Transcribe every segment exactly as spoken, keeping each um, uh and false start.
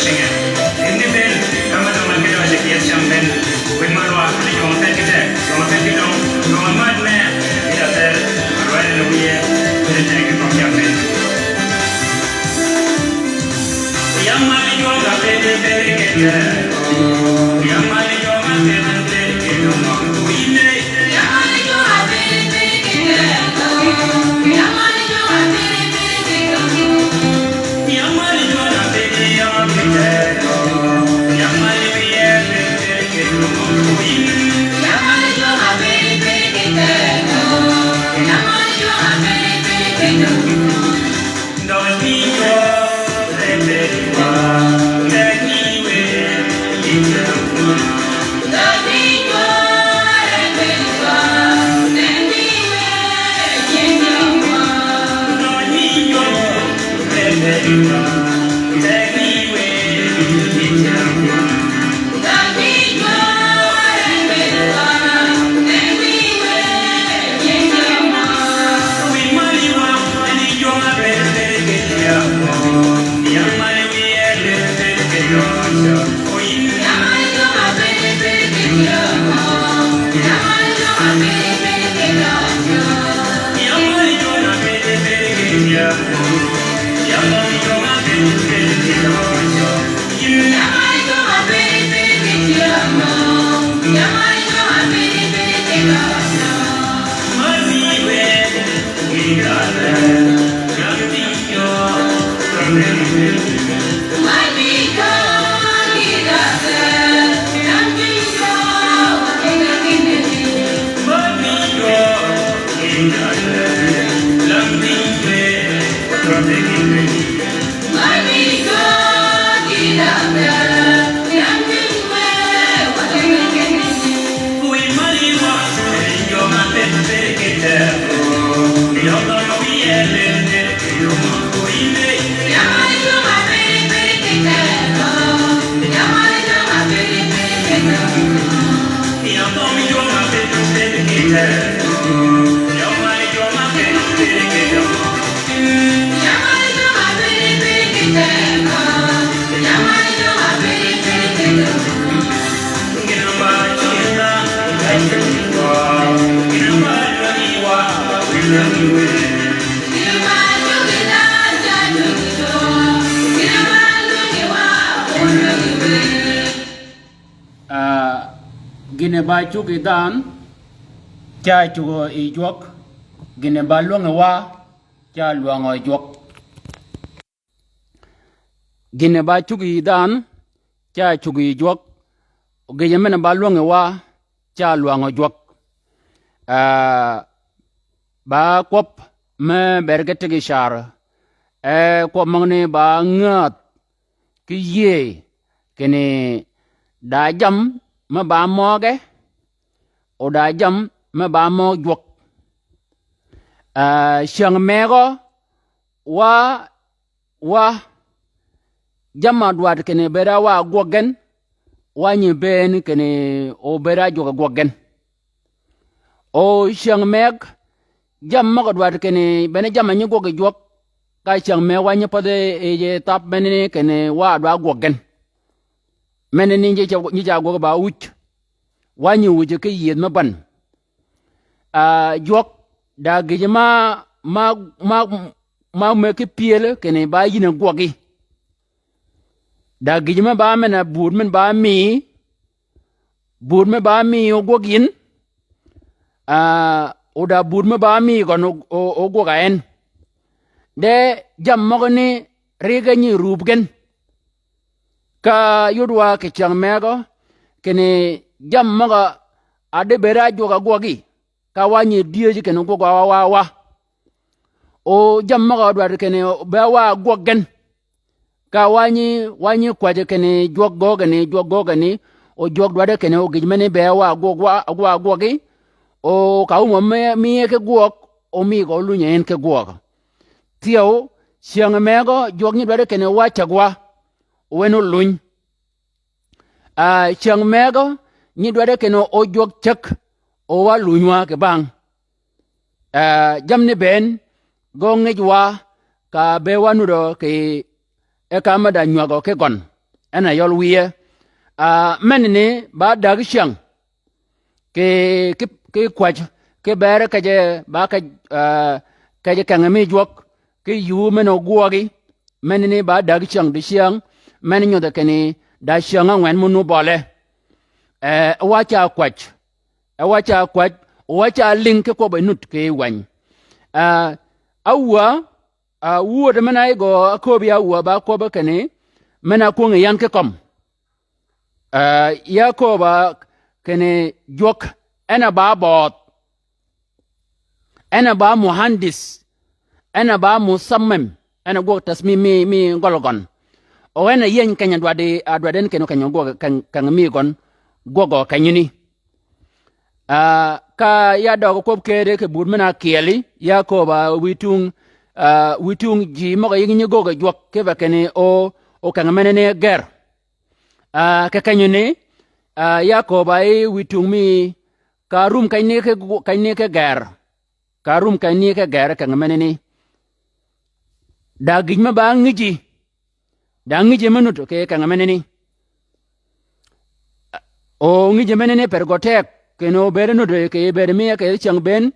Cinge. Indi ben, ka ma døng-a kidø ce ki yeth cam ben. Winy ma lwak, ni jwøng thek ki tek, jwøng thek ki døng, jwøng mad me, ki da thel, rweny ni wiye, ki da tek ki kong cam ben. Yam ma ni jwøng a ben, ben ki tek. Yam ma ni jwøng a ben, ben ki døng. Winy Ah, gïn-a ba cuggi dhanhø, ca cuggi yi jwøk, gïn-a ba lwøngi wa, ca lwøngø jwøk. Gïn-a ba cuggi dhanhø, ca cuggi yi jwøk, gïjø men-a ba lwøngi wa, ca lwøngø jwøk. Ah, ba kwøb me ber ge tigi car, e kwøb møgani ba ngädh ki yïëy, kinni da jammì me ba møge, o da jammì me ba møg jwøk. Ah, cyäng megø, wa, wa, jammì-a dwaddi kinni bëëd-a wa gwøg gen, wa nyi bëën kinni o bëëd-a jwøk-a gwøg gen. O cyäng meg, jammì møg-a dwaddi kinni, bene jammì-a nyi gwøg yi jwøk, ka cyäng meg wa nyi pädhi yi, yi thap menani kinni wa dwaddi gwøg gen. Menani nyi ca, nyi ca gwøg ba wuj. Wa nyi wujø ki yïëdh me bän. Ah, jwøk, da gïjø ma, ma, ma, ma me ki pyël, kinni ba yïn-a gwøggi. Da gïjø me ba men-a buud men ba mïï, buud me ba mïï ogwøg yïn, ah, o da buud me ba mïï gøn o, o, ogwøg-a en. De jammì møgani ri ge nyi ruub gen. Ka yod wa kì cyäng megø, kinni jammì møg-a a di bëëd-a jwøk-a gwøggi, ka wa nyi dyëjji kinni gwøg wa, wa, wa. O jammì møg-a dwaddi kinni bëëd-a wa gwøg gen. Ka wa nyi, wa nyi kwäjji kinni jwøk gøgani, jwøk gøgani, o jwøk dwaddi kinni o gïj meni bëëd-a wa gwøg wa, wa gwøggi. O ka wum-a mi, mi ki gwøg, o mïgø o lunyi en ki gwøg. Thyew, cyäng megø, jwøk nyi dwaddi kinni wa cäg wa, o en oluny. Ah, cyäng megø, nyi dwaddi kinni o jwøk cäg, o wa luny wa kì bang. Ah, jammì ni bënn, gø ngij wa, ka bëëd wa nudø kì e ka me da nywägø ki gøn. en a yøl wiye. Ah, men ni ba däg cyäng. Ki, ki, ki kwäj, ki bere kej, ba kej, ah, kej keng mi jwøk, ki yuu men ogwøgi, men ni ba däg cyäng di cyäng, men nyodhe kinni da cyäng angwen munu bøle. Eh, wa ca kwäj, e wa ca kwäj, wa ca ling ki kwøb e nut ki wany. Ah, awuö, ah, wuöd men a yi gø aköbbi awuö ba kwøb kinni, men a kwöngi yan ki kømm. Ah, ya köbba kinni jwøk, en a ba bøødh, en a ba muhandis, en a ba musammim, en a gwøg tasmim mi, mi gøl gøn. O en a yieny keny a dwaddi, a dwaddi en kinni keny gwøg keny, keny mi gøn, gwøg o kenyini. Ah, ka ya døg kwøb kede kì bur men a kyeli, ya köbba witung, ah, witung ji møg-a yïg nyi göggi jwøk, kibe kinni o, o keng meneni ger. Ah, kì kenyini, ah, ya köbba yi witung mi, ka rum kenyni ki, kenyni ki ger. Ka rum kenyni ki ger keng meneni. Da gïj me ba ngïji. Da ngïji me nut kì keng meneni. O ngïji meneni per gø teg, kinni obed nut kì bed mi kì cyäng bënn,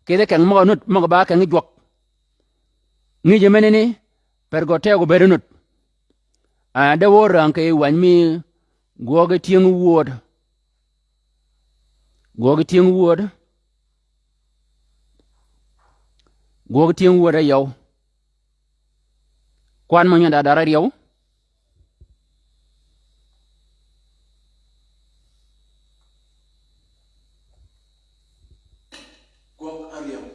kì keng møg-a nut, møg-a ba keng jwøk. Ngïji meneni per gø teg obed nut. Ah, de wor rang kì wany mi gwøgi tyëng wuöd. Gwøgi tyëng wuöd. Gwøgi tyëng wuöd a yøw. Kwan mø nyøn da dar aryøw. Gwøg aryøw.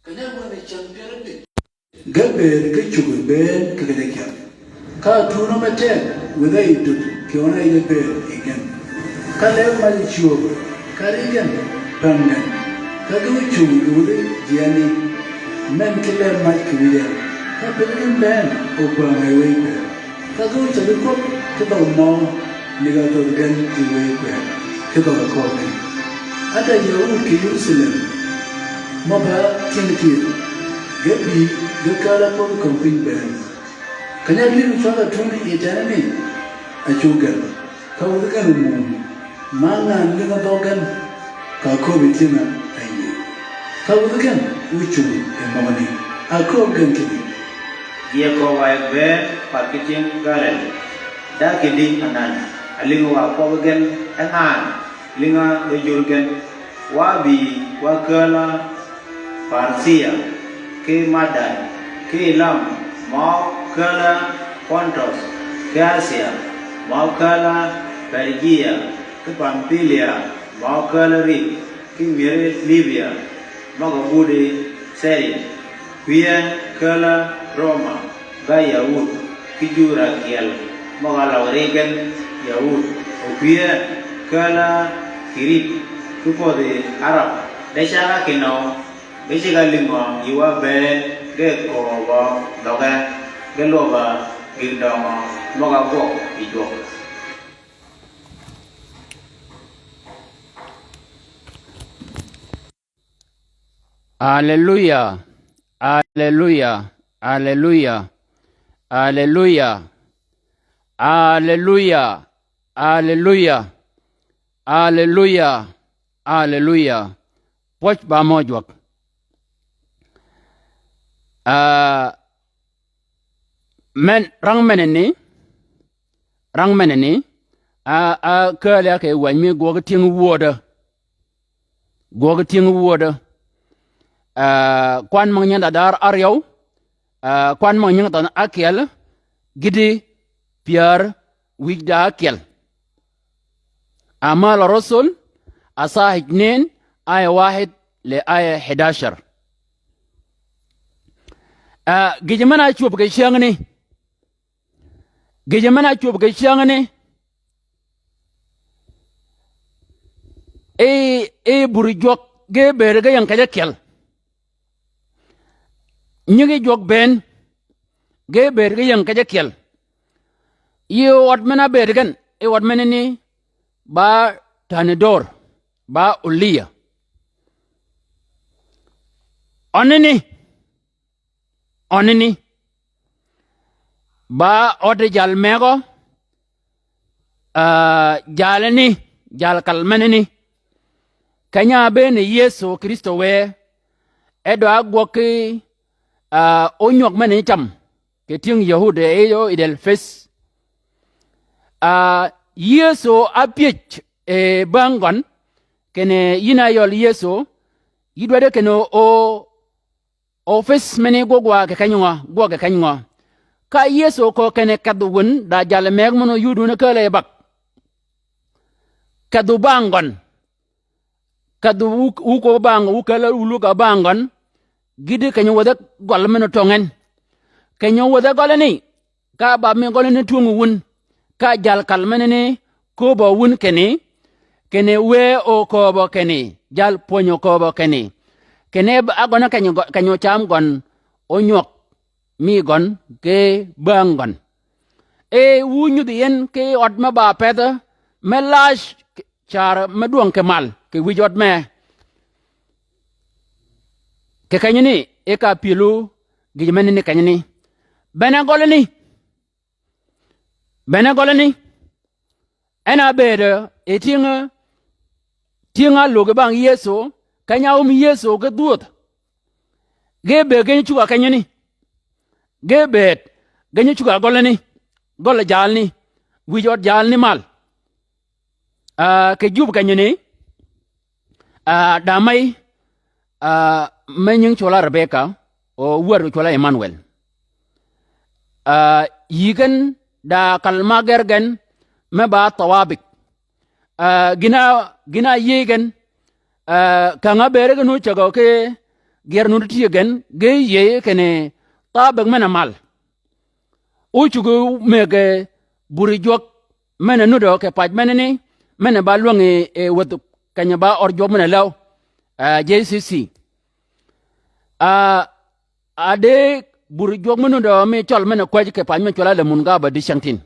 Keny-a áwäni cyäng pyär ábïj. Ge bëëd ge cuggi bënn kì keny-a kyel. Ka atunø me teg, wïdhe yi dud, kì øn-a yij-a bëëd yi gen. Ka leb mac ocwöb, kari gen, päng gen. Ka ge ócung yi wïdhi ji ánï, men ki leb mac kì wïje. Ka pïdhi gen bënn, opwäng-a yi wëy kwër. Ka ge ócägi kwøb ki dhøgg mø, nïg-a dhödh gen yi wëy kwër, ki dhøgg-a kööbbi. Ádäj Yahud kì Yerusalem, mø ba tyëng tyëth, ge bï, ge kääl-a kwøbbi köng piny bënn. Keny-a lim cwag atun yi tene ni, acu gen, ka wïdhi gen omum, ma ngan lïngi dhøgg gen, ka köbbi tyëng-a ayi. Ka wïdhi gen ócung yi møgani, akööb gen kinni. Ji e köbba yi bënn path ki tyëng Galili, da kiddi anan, alïngi wa kwøbbi gen e ngan, lïnga ge jur gen, wa bï wa kääl-a Parthia, ki Madai, ki Elam, ma okääl-a Pontus, ki Asia, ma okääl-a Pergia, ki Pampilia, ma okääl-a Rit, ki myëri Libia, møg-a budi Sirin, kwiye kääl-a Roma, ga Yahud, ki jur akyel, møg-a løg ri gen Yahud, o kwiye kääl-a Kirit, ki pödhi Arab, de cag-a kinø, ge ceg-a lïngø yi wa bënn, ge kööbø dhøgge, ge lwøbø gïg døngø møg-a gwøg yi jwøk. Aleluya, aleluya, aleluya, aleluya, aleluya, aleluya, aleluya. Pwøj ba mø jwøk. Ah, men, rang meneni, rang meneni, a, a, kääl-a kì wänyi mi gwøg tyëng wödø. Gwøg tyëng wödø. Ah, kwan møg nyingi da dar aryøw, ah, kwan møg nyingi da akyel, gïti pyär wïj da akyel. Amal Rusul, asah itnin, aya wahid li aya hidacar. Ah, gïjø men-a ácwöb kì cyängni, gïjø men-a ácwöb kì cyängni, e, e bur jwøk ge bëëd ge ying kej akyel. Nyigi jwøk bënn, ge bëëd ge ying kej akyel. Yi ød men-a bëëd gen, yi ød meneni, ba tani dör, ba oliya. Øneni, øneni, ba ød jal megø, Ah, jalani, jal kal menani. Keny-a ábëën Yëso Krïstø wë, e dwa ágwøg ki, ah, ónywøg men-a nyi cam, kì tyëng Yahudi, e yij Idel Fis. Ah, Yëso ápyëj, e, bäng gøn, kinni yïn a yøl Yëso, yï dwaddi kinni o, o, ofis meni gwøg wa kì keny ngø, gwøg kì keny ngø. Ka Yëso köög kinni kedh wun, da jal meg men-a óyuddi wun kääl e bag. Kedhu bäng gøn. Kedhu wu, wu köbbi bäng, wu kääl wu lugg-a bäng gøn. Gïti keny-a wäthi gøl men-a töng en. Keny-a wäthi gølani, ka ba mi gølani twöng wun, ka jal kal menani köbbø wun kinni, kinni wë okööbø kinni, jal pwönyi okööbø kinni. Kinni ba gøn keny-a gø-, keny-a ócam gøn ónywøg mi gøn ki bäng gøn. E wu nyudhi yi en ki ød me ba pedh, me lac, carø me dwøng kì mal, kì wïj ød mee. Kì kenyani, e ka pyëllu gïj menani kenyani. Bene gølani. Bene gølani. En a bëëdø, e tyëng-a, tyëng-a álöggi bang Yëso, keny-a áöm Yëso ki dhwödh. Ge bëëd ge nyi cugg-a kenyani. Ge bëëd ge nyi cugg-a gølani. Gøl jalni. Wïj ød jalni mal. Ah, kì jub kenyani, ah, da mey, ah, me nying cwøl-a Rebeka, o wär cwøl-a Emanuel. Ah, yï gen da kal ma ger gen, me ba thawabik. Ah, gïn-a, gïn-a áyïëy gen, ah, käng-a ábëëd gen ócägø ki gyër nuti tyëg gen, ge yïëy kinni thawabik men-a mal. Ócuggi mëggi buri jwøk men-a nudø kì pac menani, men-a ba lwängi, e, wäthi keny-a ba ør jwøk men-a läw, ah, J C C. Ah, a de buri jwøk men-a nudø mi cøl men-a kwäjji kì pac men-a cwøl-a Lemun Gaba Dicängtïn.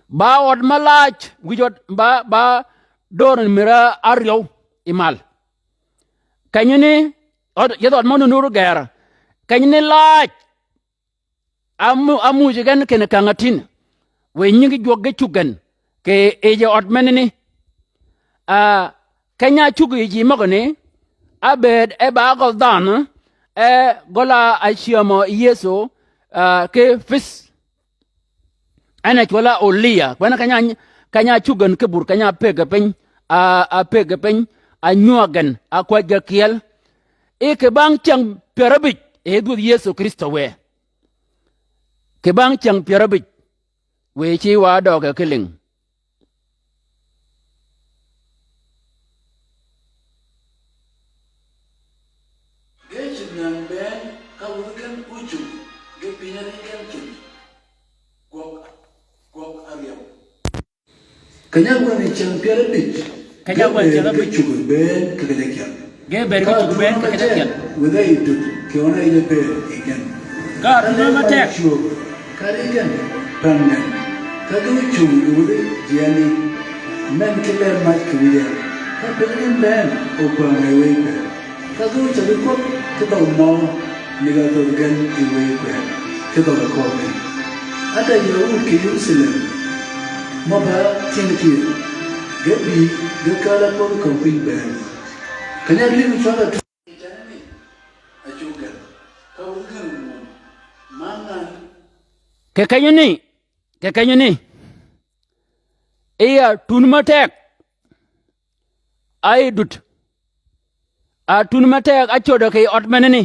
Ba ød me lac, wïj ød ba, ba dörø mïr-a áryew yi mal. Kenyani, ød, yethi ød me nunu gër. Kenyani lac, Amu-, amuuj gen kinni käng-a tïn. Wiy nyingi jwøk ge cugg gen. Kì yij ød menani. Ah, keny-a ácuggi yij yi møgani. Ábëëd e ba gøl dhanhø. E gøl-a ácyämø Yëso, ah, ki fis. En a cwøl-a Oliya. Kwen keny-a, keny-a ácuggi gen ki bur, keny-a ápëggi piny. Ah, ápëggi piny. Ánywäg gen. Ákwäjji kyeel. E kì bang cyäng pyär ábïj. E dhwödh Yëso Krïstø wë. Kì bang cyäng pyär ábïj, wiy ci wa døøg ki lïng. Ge cyäng bene ka wun gen ócuggi, ge piny-a ri gen cin. Gwøg, gwøg áryeu. Keny-a ágwel cyäng pyär ábïj. Keny-a ágwel cyäng ábïj. Ge cuggi bënn kì keny-a ákyel. Ge bënn kì cuggi bënn kì keny-a ákyel. Wëdhi yi dut, kì øn-a yij ábëëd yi gen. Ka tun-a matek. Ka ri gen, pan gen. Ka ge ócung yi wëdhi jyani. Men ki lel mac kì wïje. Ka piny gen bënn, okwäng yi wëy kwër. Ka dhø cägi kwøb ki dhøg mø, ni ga dhøg gen yi wëy kwër, ki dhøg kwøb ki. Ádaj ya wud kì Yerusalem, mø ba tyëng tyëng, ge bï, ge kal-a pödhi köng piny bënn. Keny-a ri mi cwøl-a tu-, Kì kenyani, kì kenyani, yi atun matek, a yi dut. Atun matek ácöddø kì ød menani.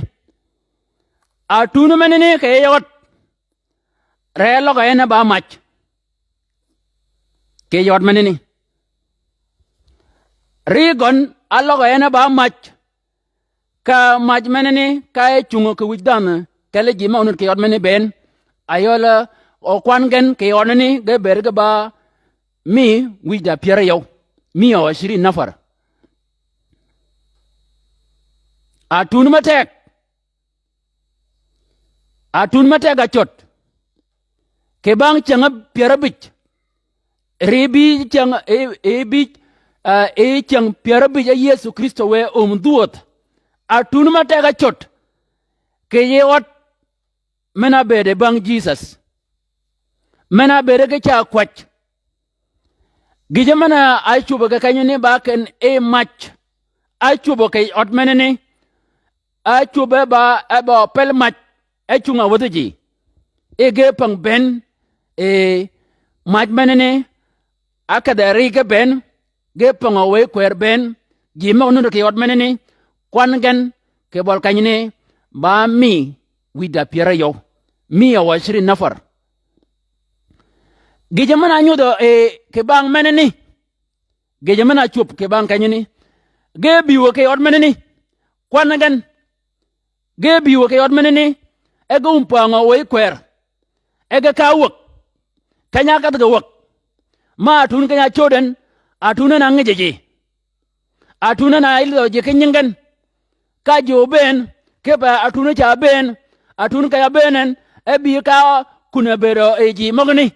Atun menani kì yij ød. Re áløg en ba mac. Kì yij ød menani. Ri gøn áløg en ba mac. Ka mac menani, ka e cungø kì wïj dhanhø, kelli ji me onud kì ød menani bënn. Ayøl, o kwan gen kì ød menani, ge bëëd ge ba mi wïj da pyär áryeu. Mia wa ishirin nafar. Atun matek. Atun matek ácöt. Kì bang cyäng pyär ábïj. Ri bï cyäng, e, e bï, ah, e cyäng pyär ábïj á Yëso Krïstø wë öm dhwödh. Atun matek ácöt. Kì yij ød men-a bëëde bang Jisas. Men-a bëëde ki ca kwäj. Gïjø men-a ácwöbø kì kenyani ba ken e mac. Ácwöbø kì yij ød menani. Ácwöbø e ba, e ba pel mac. E cunga wäthi ji. E ge päng bënn. E mac menani. Ákedhe ri ge bënn. Ge pänga wëy kwër bënn. Ji møg-a nudd kì yij ød menani. Kwan gen kì bøl kenyani. Ba mi wïda pyär áyøw. Mia wa cirin nafar. Gïjø men-a nyudhø e kì bang menani. Gïjø men-a cwöb kì bang kenyani. Ge bïwø kì yij ød menani. Kwan gen. Ge bïwø kì yij ød menani. E ge wum pängø wëy kwër. E ge ka wäg. Keny-a ákedh ge wäg. Ma atun keny-a ácöd en. Atun en a ngijji ji. Atun en a ylidhø ji ki nying gen. Ka ji obëën, kipe atun ca bëën, atun keny-a bëën en, e bï ka kun-a bëëdø yi ji møgani.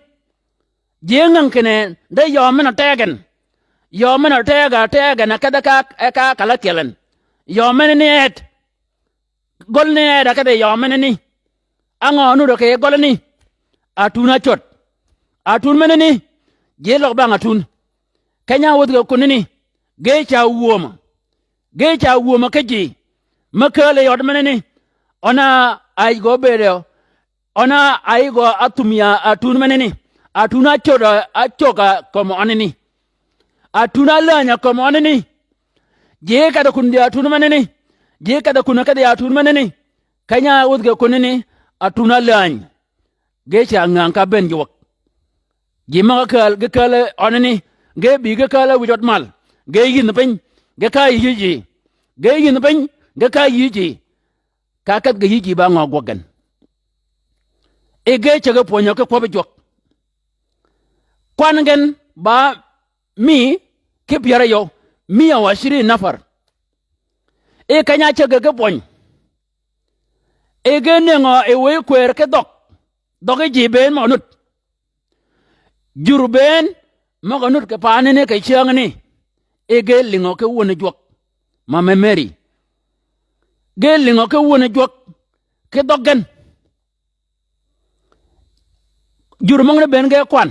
Ji ngäng kinni, de yøø men-a tegø en. Yøø men-a tegø, tegø en, kedhe ka, e ka kalakyel en. Yøø menani ed. Gøl ni ed a kedhi yøø menani. Á ngø nudd kì gølani. Atun ácöd. Atun menani. Ji løg bang atun. Keny-a wäthi kì kunani. Ge ca wömø. Ge ca wömø ki ji. Me kääl yi ød menani. Øn-a áyij gø bëëdø. Øn-a áyij gø áthum ya atun menani. Atun ácöd, ácög-a kömi ønani. Atun álääny-a kömi ønani. Ji kedh-a kun dhi atun menani. Ji kedh-a kun kedhi atun menani. Keny-a wäthi kì kunani, atun álääny. Ge ca ngäng ka bënn ji wäg. Ji møg-a kääl, ge kääl ønani, ge bï ge kääl wïj ød mal. Ge yïn piny, ge ka yïj ji. Ge yïn piny, ge ka yïj ji. Ka kedh ge yïj ji ba ngø gwøg gen. E ge cäg-a pwönyø ki kwøbbi jwøk. Kwan gen ba mi ki pyär áyøw, mia wa cirin nafar. E keny-a ácäg-a ki pwöny. E ge nëngø e wëy kwër ki dhøg. Dhøggi ji bënn møg-a nudd. Jur bënn møg-a nudd kì paani ni kì cyängani. E ge lïngø ki wöni jwøk. Ma me Meri. Ge lïngø ki wöni jwøk. Ki dhøg gen. Jur møgani bënn ge kwan.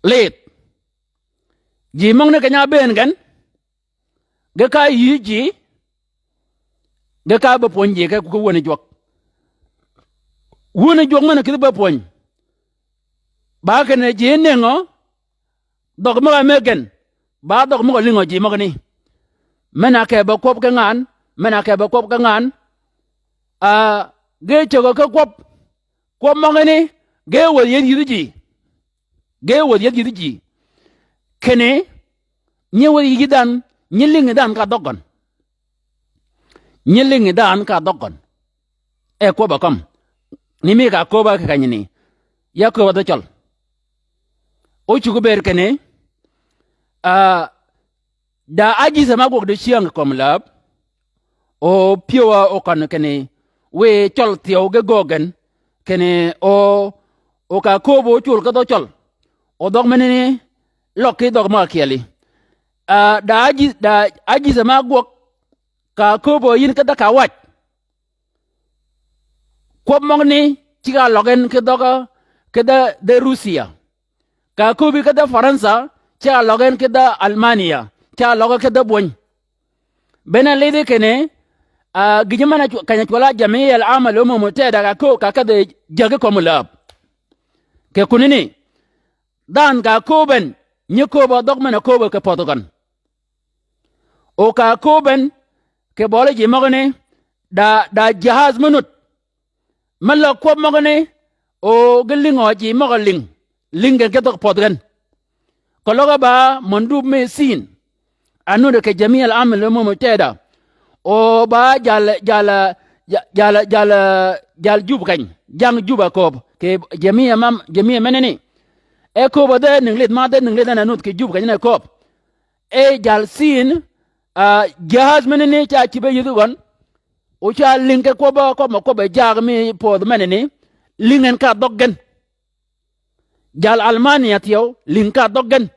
Lidh. Ji møgani keny-a bënn gen. Ge ka yïj ji. Ge ka be pwöny ji ki, ki wöni jwøk. Wöni jwøk men-a kïdhi be pwöny. Ba kinni ji nëngø. Dhøg møg-a mëggi gen. Ba dhøg møg-a lïngø ji møgani. Men-a ke be kwøb ki ngan. Men-a ke be kwøb ki ngan. A, ge cäg-a ki kwøb. Kwøb møgani, ge wädhi yethi yïdhi ji. Ge wädhi yethi yïdhi ji. Kinni, nyi wädhi yïdhi dhanhø, nyi lïngi dhanhø ka dhøg gøn. Nyi lïngi dhanhø ka dhøg gøn. E kwøbb-a kømm. Ni mi ka kööb-a kì kenyani. Ya kööb-a dhø cøl. O cuggi bëëd kinni, a, da ájïth-a ma ágwøg dicyäng kì kömi läb. O pyëw-a okøn kinni, wiy cøl thyew ge göög gen, kinni o, o ka kööb-a ócwöl ki dhø cøl. O dhøg menani, løg ki dhøg møg-a kyeli. A, da ájïth, da ájïth-a ma ágwøg, ka kööb-a yïn ki dhø ka wac. Kwøb møgani, ceg-a løg en ki dhøg-a, ki dhø, dhø Rusia. Ka kööbi ki dhø Faransa, ceg-a løg en ki dhø Almania, ceg-a løg ki dhø bwöny. Bene lidhi kinni, a, gïjø men-a cw-, keny-a cwøl-a Jamia al-Amal Umam Mutahida ka kööb ka kedhi jäggi kömi läb. Kì kunani, dhanhø ka kööb en, nyi kööb-a dhøg men-a kööb kì pödhi gøn. O ka kööb en, kì bøli ji møgani, da, da jihaz me nud. Me løg kwøb møgani, o ge lïngø ji møg-a lïng. Lïng gen ki dhøg pödhi gen. Keløg ba møndub mi Siin. A nudd kì Jamia al-Amal Umam Mutahida. O ba jal, jal, jal, jal, jal, jal Jub keny. Jang Jub-a kööb. Kì Jamia mam, Jamia menani. E kööb-a dhø nïng lidh ma dhø nïng lidh en a nudd kì Jub keny ni kööb. E jal Siin, a, jihaz menani ca cïb-a yïdhi gøn. O ca lïng ki kwøbb-a, kwøbb-a, kwøbb-a jagø mi pödhi menani. Lïng en ka dhøg gen. Jal Almania thyew, lïng ka dhøg gen.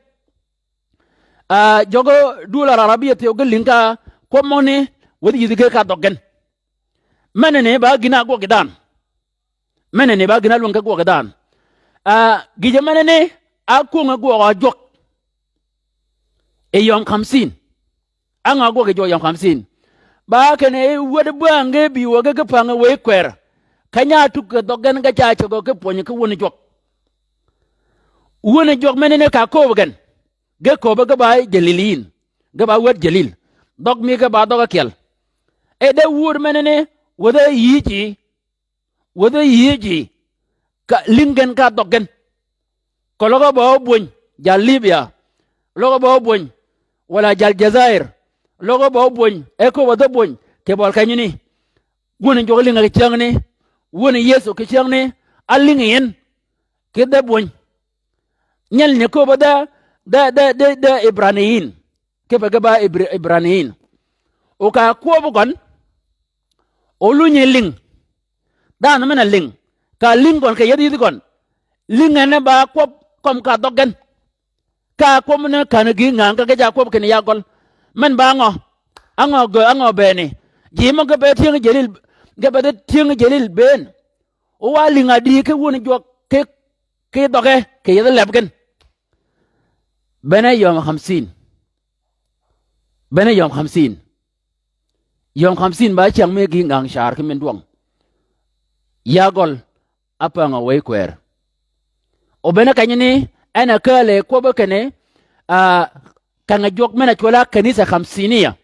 A, jøgø dul Arabia thyew ge lïng ka kwøb møgani, wädhi yïdhi ge ka dhøg gen. Menani ba gïn-a ágwøg yi dhanhø. Menani ba gïn-a álwäng ki gwøg yi dhanhø. A, gïjø menani, Ákwönge gwøg-a jwøk. Yi yøm kamsin. Á ngø ágwøg yi jwøk yøm kamsin. Ba kinni wäd bäng ge bï wäg ge päng wëy kwër. Keny-a átugi dhøg gen ge ca cägø ki pwönyi ki wun jwøk. Wun jwøk menani ka kööb gen. Ge kööbe ge ba Jalil yïn. Ge ba wäd Jalil. Dhøg mi ge ba dhøg ákyel. E de wur menani wädhe yï ji. Wädhe yï ji. Ka lïng gen ka dhøg gen. Ko løg-a ba óbwöny, jal Libya. Løg-a ba óbwöny, walà jal Jazair. Løg-a ba óbwöny, e kööb-a dhø bwöny, kì bøl kenyani. Wun jwøk lïng-a kì cyängani. Wun Yëso kì cyängani. Álïng yi en. Kì dhø bwöny. Nyel nyi kööb-a dhø, dhø, dhø, dhø, dhø Ibraniyin. Kipe ge ba Ibr-, Ibraniyin. O ka kwøb gøn, o lunyi lïng. Dhanhø men-a lïng. Ka lïng gøn kì yethi yïdhi gøn. Lïng en ba kwøb kömi ka dhøg gen. Ka kwøb ni känni gï ngäng ka ge ja kwøb kinni ya gøl. Men ba ngø. Á ngø ge, á ngø bëëni. Ji mø ge be tyëng Jalil, ge be dhø tyëng Jalil bëën. O wa lïng-a dï ki wun jwøk ki, ki dhøge, kì yethi leb gen. Bene yøm kamsin. Bene yøm kamsin. Yøm kamsin ba cyäng mi gï ngäng car ki min dwøng. Ya gøl, ápäng-a wëy kwër. O bene kenyani, en a kääl-a kwøbe kinni, a, keng-a jwøk men-a cwøl-a kanisa kamsiniya.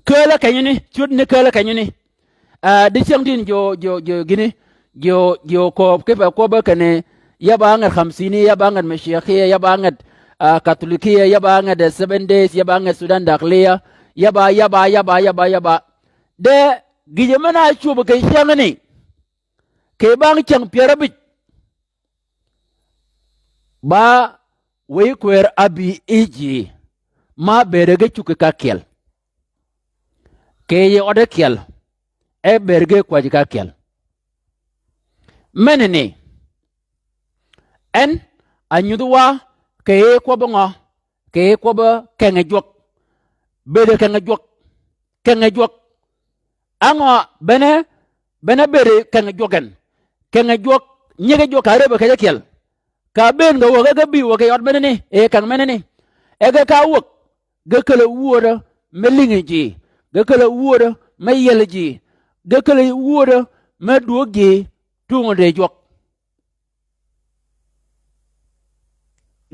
Kääl-a kenyani, cwöd ni kääl-a kenyani. A, dicyäng tin ji, ji, ji, gïni, ji, ji kööb kipe kwøbe kinni, ya ba nget kamsini, ya ba nget mashiakiya, ya ba nget, a, katolikiya, ya ba nget, e, Seven Days, ya ba nget Sudan Dakhliya, ya ba, ya ba, ya ba, ya ba, ya ba. De, gïjø men-a ácwöb kì cyängani. Kì bang cyäng pyär ábïj. Ba wëy kwër ábï yi ji. Ma bëëde ge cuggi ka kyel. Kì yi ød ákyel. E bëëde ge kwäjji ka kyel. Menani. En, a nyudhi wa, kì yi kwøbbi ngø, kì yi kwøbbi keng-a jwøk. Bëëde keng-a jwøk. Keng-a jwøk. Á ngø bene, bene bëëde keng-a jwøk en. Keng-a jwøk, nyige jwøk ka áräbbi kej ákyel. Ka bëën ge wäg ge bï wäg kì yød menani, e keng menani. E ge ka wäg, ge käl-a wöödø me lïngi ji, ge käl-a wöödø me yieli ji, ge käl-a wöödø me dwöög ji, tunge di jwøk.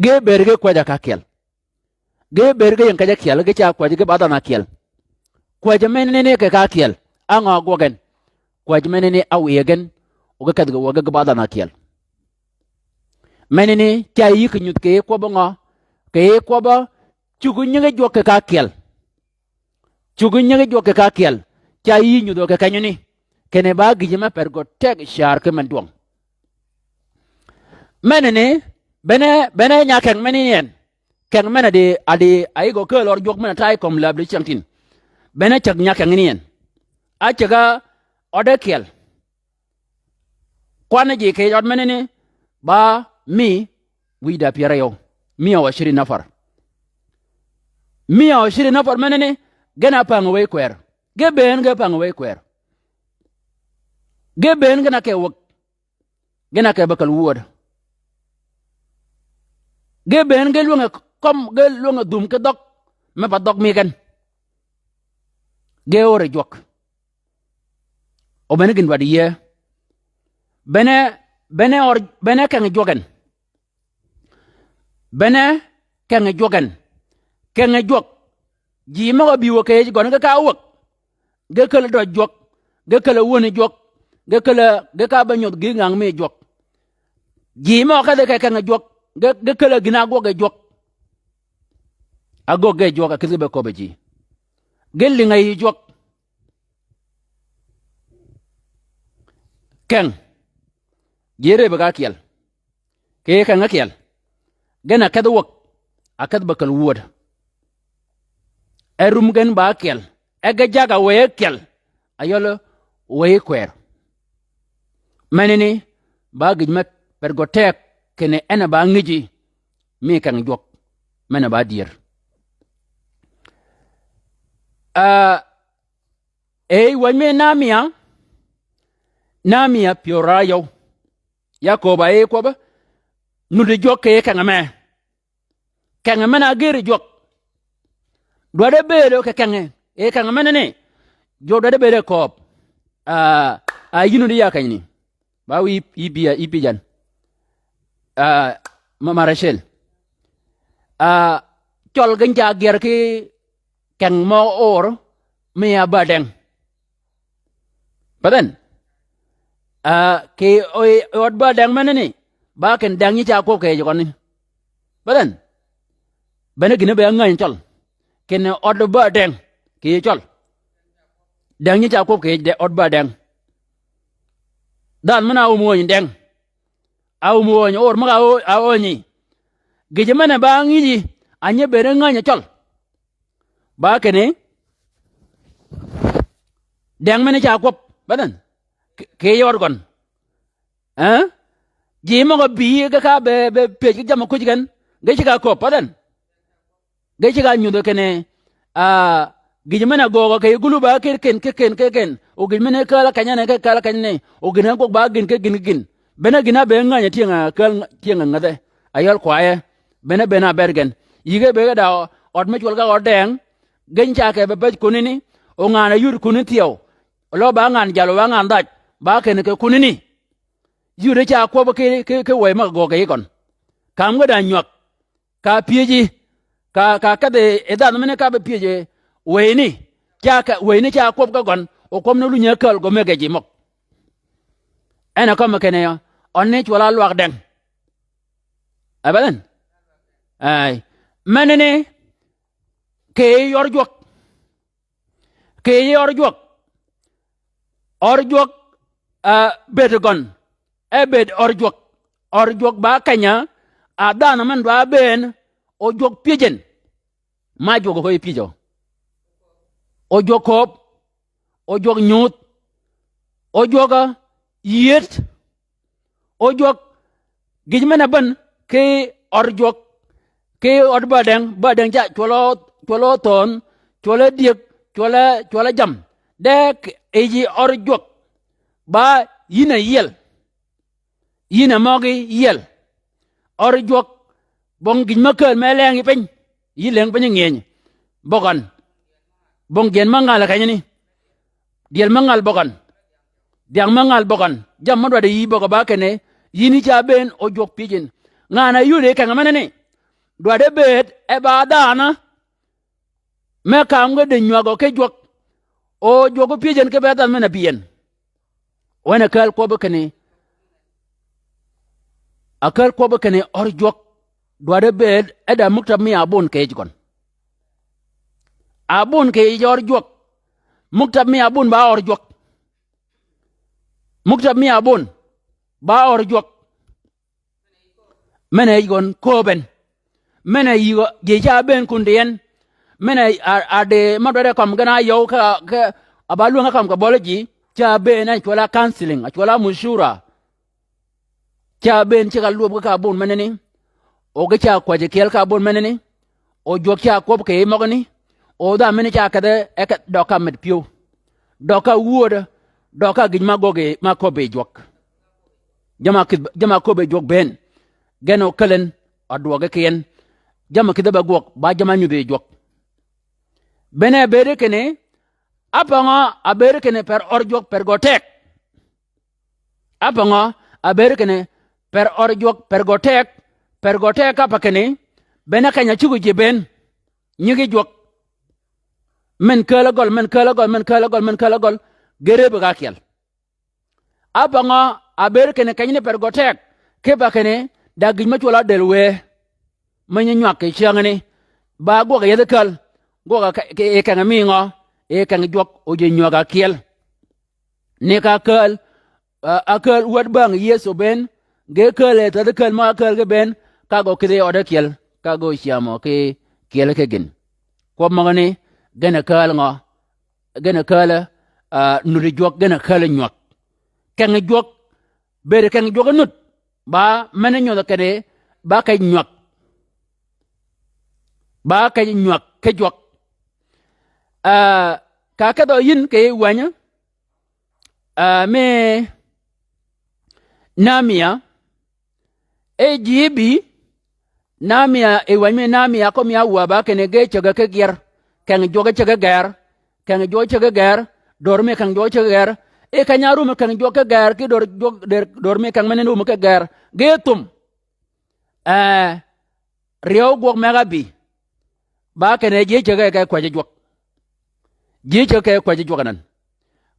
Ge bëëd ge kwäjji ka ákyel. Ge bëëd ge ying kej ákyel, ge ca kwäjji ge ba dhanhø ákyel. Kwäjji menani kì ka ákyel, á ngø ágwøg en. Kwäjji menani áwiy gen, o ge kedh ge wäg ge ba dhanhø ákyel. Menani, ca yï kì nyudh kì yi kwøbbi ngø, kì yi kwøbbi, cuggi nyige jwøk kì ka ákyel. Cuggi nyige jwøk kì ka ákyel, ca yï nyudhø kì kenyani. Kinni ba gïjø me per gø teg car ki men dwøng. Menani, bene, bene nya keng menani en. Keng men-a di, a di, a yï gø kääl ør jwøk men-a ta yi kömi läb dicyäng tin. Bene cäg nya keng ni en. Á cäg-a ød ákyel. Kwan ji kì yij ød menani, ba mi, wïj da pyär áryew. Mia wa cirin nafar. Mia wa cirin nafar menani, gen a päng wëy kwër. Ge bëën ge päng wëy kwër. Ge bëën gen a ke wäg. Gen a ke ba käl wööd. Ge bëën ge lwänge kömi, ge lwänge dhum ki dhøg. Me ba dhøg mi gen. Ge óre jwøk. O bene gïn dwaddi yie. Bene, bene ør, bene keng jwøk en. Bene keng jwøk en. Keng jwøk. Ji møg-a bï wäg kì yij gøn ge ka wäg. Ge käl-a døj jwøk. Ge käl-a wöni jwøk. Ge käl-a, ge ka be nyodh gï ngäng mi jwøk. Ji møg-a kedhi kì keng jwøk. Ge, ge käl-a gïn-a ágwøg yi jwøk. Ágwøg yi jwøk a kïdhi be köbbi ji. Ge lïng-a yï jwøk. Keng. Ji árëbbi ka ákyel. Kì keng ákyel. Gen a kedh wäg. A kedh ba käl wööd. E rum gen ba ákyel. E ge jag-a wëy ákyel. A yøl wëy kwër. Menani ba gïj me per gø teg kinni en a ba ngïji. Mi keng jwøk. Men a ba dyër. A, e wäj mi Nehemia. Nehemia pyör áryew. Ya kööb-a yi kwøbbi, Nuti jwøk kì kengi me. Kengi men-a gïr jwøk. Dwaddi bëëdø kì kengi. Yi kengi menani. Jwøk dwaddi bëëdø kööb. A, a yïn nuti ya kenyani. Ba wiy, yi pï, yi pï jan. A, ma, ma Rachel. A, cøl gïn ca gyër ki keng mø or, mi ya bädeng. Ba then, a, kì, o, yi ød bädeng menani, ba kinni deng nyi ca kwøb kì yij gøn ni. Ba then, bene gïn-a be ngänyi cøl. Kinni ød bädeng, kì yij cøl. Deng nyi ca kwøb kì yij de ød bädeng. Dhanhø men-a áum wööny deng. A áum wööny or møg-a, a wööny. Gïjø men-a ba ngïji, a nyi bëëd ngänyi cøl. Ba kinni, deng men-a ca kwøb, ba then. Kì, kì yij ød gøn. Ee? Ji møg-a bï ge ka be, be pëj ki jammì kuj gen. Ge ceg-a kööb, ba then. Ge ceg-a nyudhi kinni, a, gïj men-a göögø kì yij gulup-a kì ken, kì ken, kì ken. O gïj men-a kääl-a kenyani, kì kääl-a kenyani. O gïn-a gwøg ba gïn, kì gïn, kì gïn. Bene gïn-a be ngänyi tyëng-a kääl, tyëng-a ngädhe. A yøl kwayø. Bene, bene a ber gen. Yïge be ge da ød me cwøl ga ød deng. Gïn ca kì be pëj kunani. O ngan-a yud kunani thyew. Lø ba ngan jal, o ba ngan dhaj. Ba kinni kì kunani. Yuddi ca kwøb ki, ki, ki wëy møg-a göög kì yij gøn. Kam ge da nywäg. Ka pyëji, ka, ka kedhi yi dhanhø mene ka be pyëji wëyni, ca ka, wëyni ca kwøb ka gøn, o kwøb ni lunyi ákääl gø mëggi ji møg. En a kømmi kinni, ønni cwøl-a lwag deng. A ba then? Ay. Menani, kì yij ør jwøk. Kì yij ør jwøk. Ør jwøk, a, bëëd gøn. E bëëd ør jwøk. Ør jwøk ba keny-a, a dhanhø men dwa bëën, o jwøk pyëj en. Ma jwøk ko yi pyëjø. O jwøk kööb. O jwøk nyudh. O jwøk, a, yïëd. O jwøk, gïj men-a bän, ki ød jwøk, ki ød bädeng, bädeng ca, cwøl-a, cwøl-a thöön, cwøl-a dyëg, cwøl-a, cwøl-a jammì. De k-, yij ør jwøk, ba yïn a yiel. Yïn a møgí yiel. Ør jwøk, bong gïj me kääl me leng yi piny. Yï leng piny ngïëny. Bøgøn. Bong dyel me ngal kenyani. Dyel me ngal bøgøn. Dhyang me ngal bøgøn. Jammì me dwaddi yï bøgø ba kinni, yïn yi ca bëën o jwøk pyëj yïn. Ngan-a yuddi kengi menani. Dwaddi bëëd e ba dhanhø. Me kam ge di nywägø ki jwøk. O jwøk pyëj en ki be dhanhø men-a bï en. Wen a kääl kwøbbi kinni, a kääl kwøbbi kinni ør jwøk, dwaddi bëëd, e da muktab mi abun kì yij gøn. Abun kì yij ør jwøk. Muktab mi abun ba ør jwøk. Muktab mi abun ba ør jwøk. Men-a yij gøn kööb en. Men-a yï gø, ji ca bëën kun di en. Men-a a, a di ma dwaddi kømmi gen a yøw ka, ka, a ba lwäng-a kømmi kì bøli ji, ca bëën en cwøl-a counseling, a cwøl-a mushura. Ca bëën ceg-a lwöb ge ka abun menani. O ge ca kwäjji kyel ka abun menani. O jwøk ca kwøb kì yi møgani. O dhanhø men-a ca kedhe, e kedh døg ka med pyëw. Døg ka wöödø, døg ka gïj ma göggi ma köbbi yi jwøk. Jamm-a kïdh, jamm-a köbbi yi jwøk bënn. Gen okäl en, odwøgi ki en. Jamm-a kïdhe be gwøg, ba jamm-a nyudhi yi jwøk. Bene bëëdi kinni, ápøngø, a bëëdi kinni per ør jwøk per gø teg. Ápøngø, a bëëdi kinni, per ør jwøk per gø teg, per gø teg ápø kinni, bene keny-a cuggi ji bënn. Nyigi jwøk. Men kääl-a gøl, men kääl-a gøl, men kääl-a gøl, men kääl-a gøl. Ge rëbbi ga kyel. Ápøngø, a bëëd kinni kenyani per gø teg, kipe kinni, da gïj me cwøl-a dël wëë. Me nyi nywag kì cyängani. Ba gwøg yethi kääl. Gwøg-a ke, ke, yi kengi mi ngø, yi kengi jwøk, o ji nywäg-a kyel. Ni ka kääl, a, ákääl wäd bang Yëso bënn, ge kääl e thädhi kääl mø ákääl ki bënn, ka gø kïdhi yi ød ákyel, ka gø cyämø ki kyel ki gïn. Kwøb møgani, gen a kääl ngø, gen a kääl, a, nuti jwøk, gen a kääl nywäg. Kengi jwøk, bëëd kengi jwøk nut, ba men-a nyodh kedi, ba kej nywäg. Ba kej nywäg, ki jwøk. A, ka kedhø yïn kì yij wäny-a, a, mi Nehemia, E ji bï, Nehemia, e wänyi mi Nehemia, kömi-a wä ba kinni ge cägg-a ki gyer, keng jwøk cägg-a gër, keng jwøk cägg-a gër, dör mi keng jwøk cägg-a gër, e keny-a rum keng jwøk ki gër, ki dör jwøk, dör, dör mi keng men rum ki gër, ge thum. Eh, ryeew gwøg meg-a bï. Ba kinni ji cägg-a ke kwäjji jwøk. Ji cägg-a ke kwäjji jwøk anan.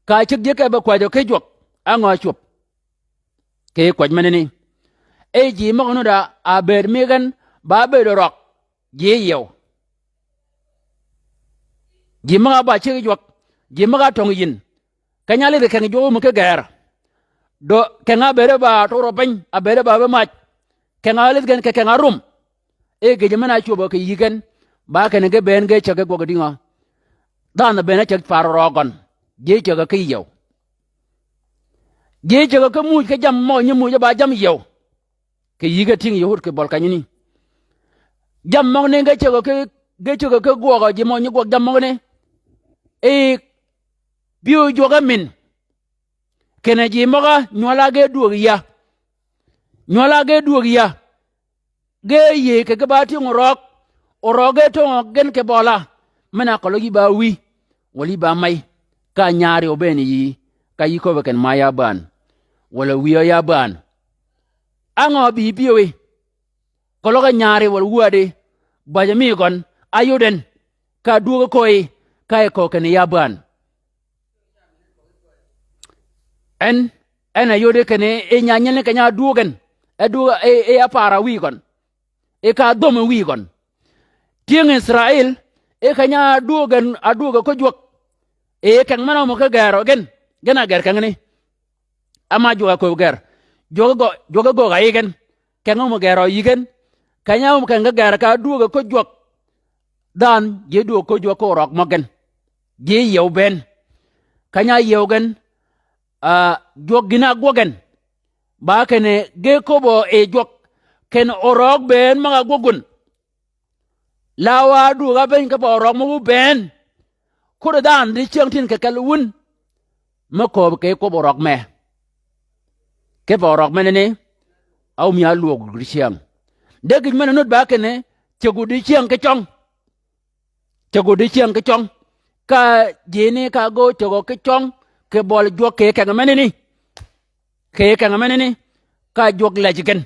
Ka cäg ji ke be kwäjjø ki jwøk, á ngø a cwöb. Kì kwäj menani. E ji møg-a nudd-a ábëëd mi gen, ba ábëëd orøg. Ji yiew. Ji møg-a ba ceg jwøk. Ji møg-a töng yïn. Keny-a álidh keng jwøk mi ki gër. Dø keng-a ábëëd ba turø piny, ábëëd ba be mac. Keng-a álidh gen kì keng-a rum. E gïjø men-a ácwöbø kì yï gen, ba kinni ge bënn ge cägg ki gwøg dïngø. Dhanhø bënn ácäg par orøg gøn. Ji cägg-a ki yiew. Ji cägg-a ki muuj ki jammì møg-a nyi muuj ba jammì yiew. Kì yï ge tïng yï wut kì bøl kenyani. Jammì møgani ge cägg-a ki, ge cägg-a ki gwøgø ji møg-a nyi gwøg jammì møgani. E pyëw jwøk e min. Kinni ji møg-a nywøl-a ge dwöög ya. Nywøl-a ge dwöög ya. Ge yïëy kì ge ba tïng orøg. Orøg ge töngø gen kì bøla. Men-a keløg yï ba wïy. Walà yï ba mey. Ka nyaari óbëën yï. Ka yï köbbi kinni ma ya bään. Walà wïya ya bään. Á ngø bï pyëwí. Keløg nyaari walà wädi. Bäjjø mi gøn. Áyod en. Ka dwöög kööyi. Ka e köög kinni ya bään. En, en a yodi kinni e nya nyelni keny-a dwöög en. E dwöög e, e a para wïy gøn. E ka dhömi wïy gøn. Tyëng Israil, e keny-a dwöög en, a dwöög ko jwøk. E keng men-a ámø ki gërø gen, gen a gër kengni. Ama jwøk a kööb gër. Jwøk gø, jwøk gø ga yi gen. Keng-a ámø gërø yi gen. Keny-a ámø keng ki gër ka dwöög ko jwøk. Dhanhø, ji dwöög ko jwøk ko orøg møg gen. Ji yiew bënn. Keny-a yiew gen, ah, jwøk gïn-a ágwøg gen. Ba kinni ge köbbø yi jwøk. Kinni orøg bënn møg-a ágwøg wun. Lawa dwöög ábëny kipe orøg møg-a bënn. Kuddi dhanhø dicyäng tin kì kelli wun. Me kööb kì kwøb orøg me. Kipe orøg menani. Áwumi álwöög dicyäng. De gïj men-a nudd ba kinni, cäggu dicyäng ki cøng. Cäggu dicyäng ki cøng. Ka jini ka gø cäggø ki cøng, kì bøl jwøk kì keng menani. Kì keng menani. Ka jwøk lejji gen.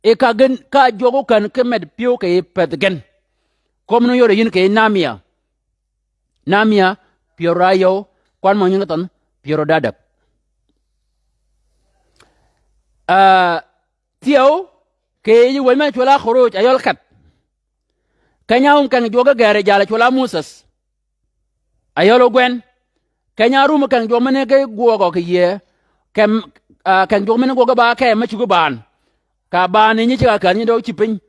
E ka gen, ka jwøk ókän ki med pyëw kì pëthi gen. Kömi nu yodø yïn kì Nehemia. Nehemia, pyär áryew, kwan mø nyingi thønh, pyär ádäg. Ah, thyew, kì yij wänyi men cwøl-a Khuruj, ayøl ket. Keny-a áum keng jwøk ki gër yi jalà cwøl-a Musas. Ayøl ógwen. Keny-a árum keng jwøk men ki gwøgø kì yïëy. Kem, ah, keng jwøk men gwøg ba ke me cuggi baan. Ka baan nyi ceg-a känyi nyi dø cïb piny.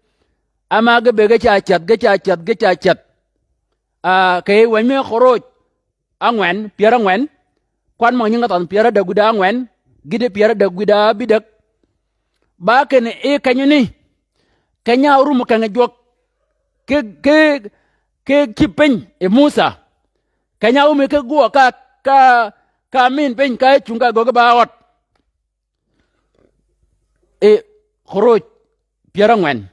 Ama ge bëgg ge ca ceth, ge ca ceth, ge ca ceth. Ah, kì wänyi mi Khuruj. Ángwen, pyär ángwen. Kwan møg nyingi thønh pyär ádäg wïdá ángwen. Gïti pyär ádäg wïdá bïdäg. Ba kinni yi kenyani. Keny-a árum keng jwøk. Ki, ki, ki cïb piny yi Musa. Keny-a áumi ki gwøg ka, ka, ka min piny ka cungi ka göggi ba ød. E, Khuruj, pyär ángwen.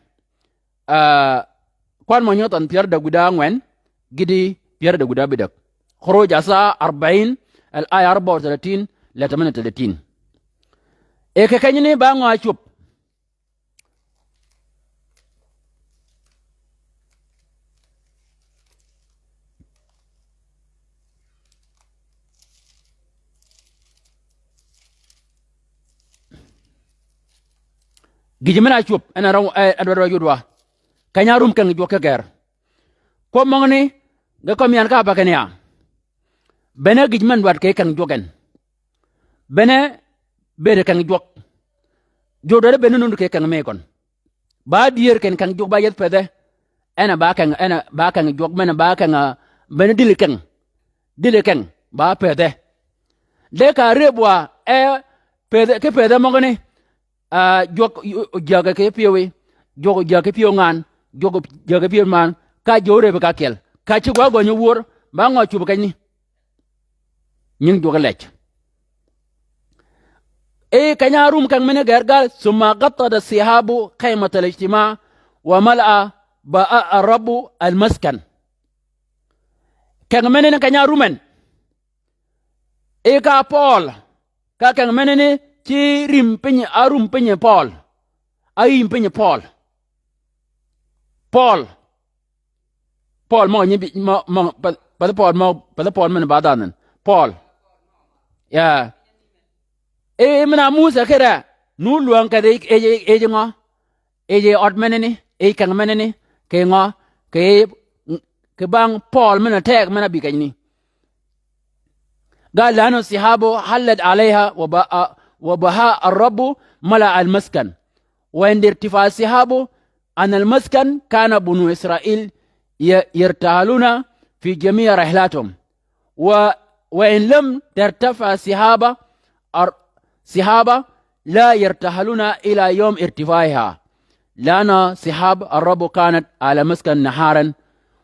Ah, kwan mø nyingi thønh pyär ádäg wïdá ángwen, gïti pyär ádäg wïdá bïdäg. Khuruj asa arbain, al-aya arba wa tlatin, ila thaman wa tlatin. E kì kenyani ba ngø ácwöb. Gïjø men-a ácwöb, en a røw, eh, adwaddi wa yudwa. Keny-a árum keng jwøk ki gër. Kwøb møgani, ge kømmi yan ka pa kinni ya. Bene gïj men dwaddi kì keng jwøk gen. Bene bëëd keng jwøk. Jwøk dwaddi bene nudd kì keng mi gøn. Ba dyër kinni keng jwøk ba yethi pëthi. En a ba keng, en a ba keng jwøk men a ba keng, ah, bene dïli keng. Dïli keng, ba pëthi. De ka rëb wa, e pëthi, ki pëthi møgani. Ah, jwøk, o, o, jäggi ki pyëwí. Jwøk o jäggi ki pyëw ngan. Jwøk o jäggi ki pyëw man. Ka jwøk rëb ka kyel. Ka cigg wa gønyi wör. Ba ngø cwöb kenyani. Nyingi jwøk lejji. E Keny-a árum keng mene gër gal, ثم غطت السحاب خيمة الاجتماع وملأ بهاء الرب المسكن. Keng mene ni keny-a árum en. E ka Pøøl, ka keng mene ni ci rim piny, árum piny Pøøl. Áyïm piny Pøøl. Pøøl. Pøøl møg nyi bi, møg, møg, pa, pa Pøøl møg, pa Pøøl men ba dhanhø. Pøøl. Ya. E, men-a Musa kere, nu lwäng kedhi, e, e, e, e, ngø? E, e, ød menani, e, keng menani, kì ngø? Kì, kì bang Pøøl men-a tegø men-a bï kenyani. قال: لأن السحاب حلت عليها وبهاء، وبهاء الرب ملأ المسكن. وعند ارتفاع السحاب عن المسكن كان بنو إسرائيل ي-، يرتحلون في جميع رحلاتهم. و-، وإن لم ترتفع السحابة، أر-، سحابة لا يرتحلون إلى يوم ارتفاعها، لأن سحاب الرب كانت على مسكن نهارا،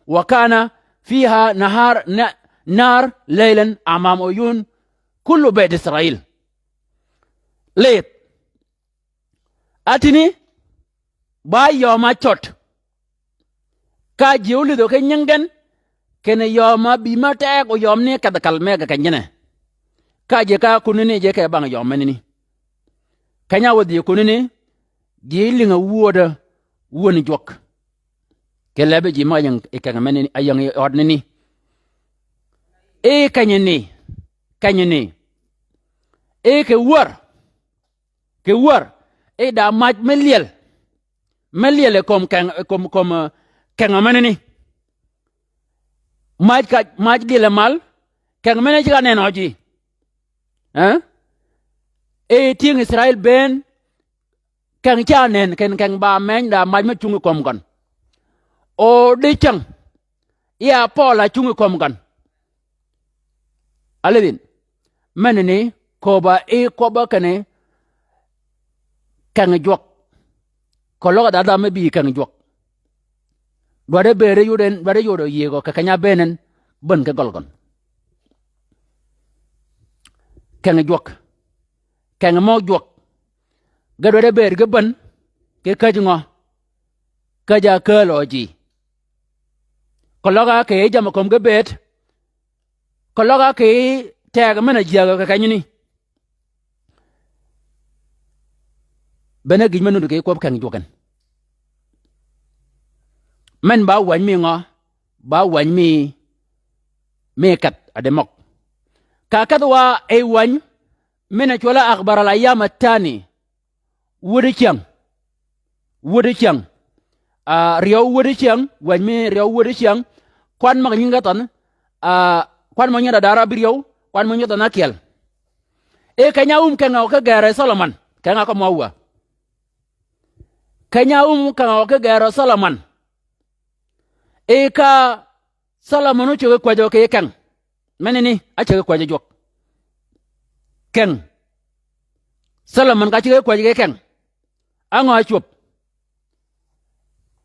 وكان فيها نهار، ن-، نار ليلا أمام عيون كل بيت إسرائيل. Lith. Atini, ba yøm ácød. Ka ji ólidhø ki nyingi gen, kinni yøm ábï ma teg o yøm ni kedh kal me ge keny-a ne. Ka ji ka kunani ji ke bang yøm menani. Keny-a wadhi kunani, ji lïngi wödø, wöni jwøk. Ki lebi ji møg-a ying yi keng menani, a ying yi ød nani. E kenyani, kenyani. E ki wär. Kì wär, e da mac me lyel. Me lyel yi kömi keng, kömi, kömi, eh, keng menani. Mac ka, mac lyel yi mal, keng menani ceg-a nenø ji. Eh? E tyëng Israil bënn, keng ca nen, ken keng ba meny da mac me cungi kömi gøn. O di cäng, ya Pøøl a cungi kömi gøn. Alidhin. Menani, köbb-a e kwøbb-a kinni keng jwøk. Keløg a dha dha me bï keng jwøk. Dwaddi bëëd yod en, dwaddi yod yïëgø kì keny-a bënn en, bän ki gøl gøn. Keng jwøk. Keng mø jwøk. Ge dwaddi bëëd ge bän, ki käj ngø? Käj-a kääl ø ji. Keløg a kì yij jammì kömi ge bëëd, keløg a kì yij tegø men-a jyäägø kì kenyani. Bene gïj me nuti kì kwøb keng jwøk en. Men ba wäny mi ngø? Ba wäny mi, mi kedh a di møg. Ka kedhi wa e wäny, men-a cwøl-a Akhbar al-Ayyam al-Thani. Wöddi cyäng. Wöddi cyäng. Ah, ryeew wöddi cyäng, wäny mi ryeew wöddi cyäng. Kwan møg-a nyingi ge thønh, ah, kwan møg-a nyingi dø dara ábïryew, kwan møg-a nyingi thønh ákyel. E keny-a áum keng-a ki gërø Solomon, keng-a kømmi wa. Keny-a áum keng-a ki gërø Solomon. E ka Solomon ócägi kwäjjø kì keng. Menani, ácägi kwäjji jwøk. Keng. Solomon ka cägi kwäjji kì keng. Á ngø ácwöb?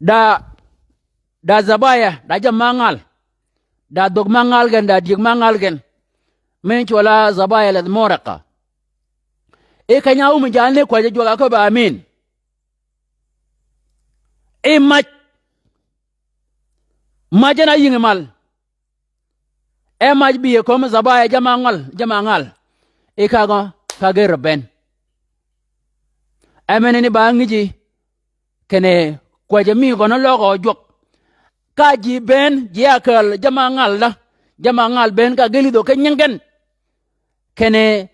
Da, da zabaya, da jammì ma ngal. Da dhög ma ngal gen, da dyëg ma ngal gen. Men cwøl-a zabaya leth moraka. E keny-a áum jal ni kwäjji jwøk a köbbi amin. E mac. Mac en a yïngi mal. E mac bï yi kömi zabaya jammì ma ngal, jammì ma ngal. E ka gø, ka gër bënn. E menani ba ngïji, kinni kwäjji mi gøn óløg ø jwøk. Ka ji bënn, ji a kääl jammì ma ngal da. Jammì ma ngal bënn ka ge lïdhø ki nyingi gen. Kinni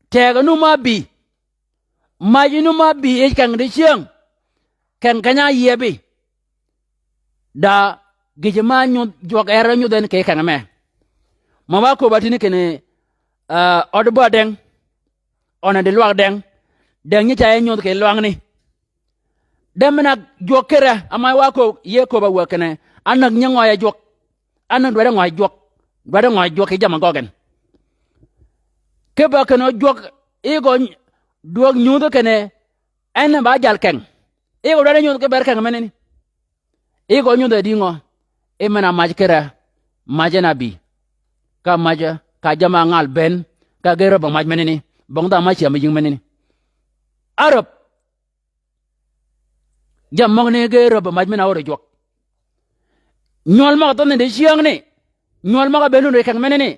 tegø nu ma bï. Mac nu ma bï yij keng dicyäng. Keng keny-a áyiebbi. Da gïjø ma nyudh jwøk er nyudh en kì keng me. Ma wa köbb-a tïni kinni, ah, ød bädeng. Øn a di lwag deng. Deng nyi ca e nyudh kì lwangni. De men-a jwøk kere, ama wa köbb-a, yie köbb-a wäg kinni, ánäg nyi ngøy a jwøk. Ánäg dwaddi ngøy jwøk. Dwaddi ngøy jwøk kì jammì gøggi en. Kipe kinni jwøk, yi gø ny-, dwäg nyudhi kinni, en ba jal keng. Yi gø dwaddi nyudh ki ber keng menani. Yi gø nyudh e di ngø? Yi men-a mac kere, mac en a bï. Ka mac, ka jammì ma ngal bënn, ka ge rø bong mac menani. Bong dha mac cyämi yïng menani. Áröb. Jammì møgani ge räbb mac men-a ör yi jwøk. Nywøl møg-a thønhi dicyängni, nywøl møg-a bëëd nudd kì keng menani,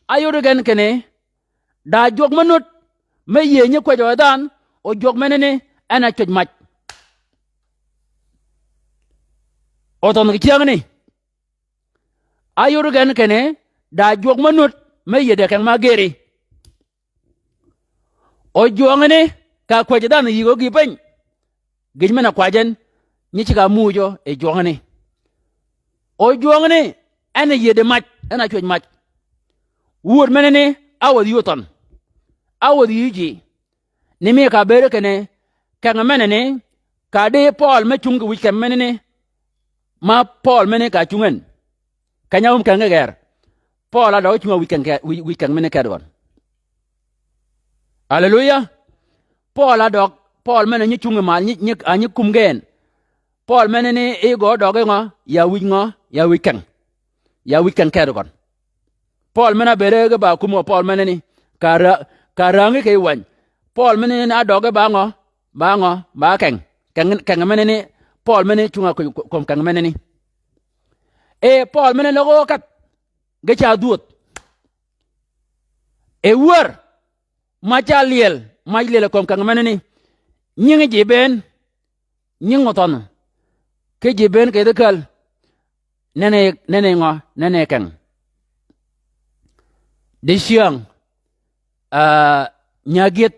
áyod gen kinni, da jwøk me nudd, me yïëy nyi kwäjjø dhanhø, o jwøk menani, en a cwäj mac. O thønhi kì cyängni. Áyod gen kinni, da jwøk me nudd, me yïëy de keng ma gëri. O jwøngani, ka kwäjji dhanhø yïgø gïï piny. Gïj men-a kwajji en, nyi ceg-a muuj yi jwøngani. O jwøngani, en a yïëy di mac, en a cwäj mac. Wuöd menani, áwädhi yï óthønh. Áwädhi yï ji. Ni mi ka bëëd kinni, keng menani, ka di Pøøl me cungi kì wïj keng menani, ma Pøøl menani ka cungi en. Keny-a áum keng ge gër. Pøøl a døg cungi wïj keng ke-, wïj, wïj keng menani ked gøn. Aleluya. Pøøl a døg, Pøøl menani nyi cungi mal, nyi, nyi, a nyi kum gen. Pøøl menani i gø døg ngø, ya wïj ngø, ya wïj keng. Ya wïj keng ked gøn. Pøøl men-a bëëd ge ba kumø Pøøl menani, ka ra-, ka rängi kì yij wäny. Pøøl menani a døg ba ngø, ba ngø, ba keng. Keng, keng menani, Pøøl menani cunga ku-, ku-, kom keng menani. E Pøøl menani løg o kädh, ge ca dhwödh. E wär, mac ca lyel, mac lyel kom keng menani. Nyingi ji bënn, nyingi óthønh. Ki ji bënn kì yij käl. Nenni, nenni ngø, nenni keng. Dicyäng, ah, nya gyëdh.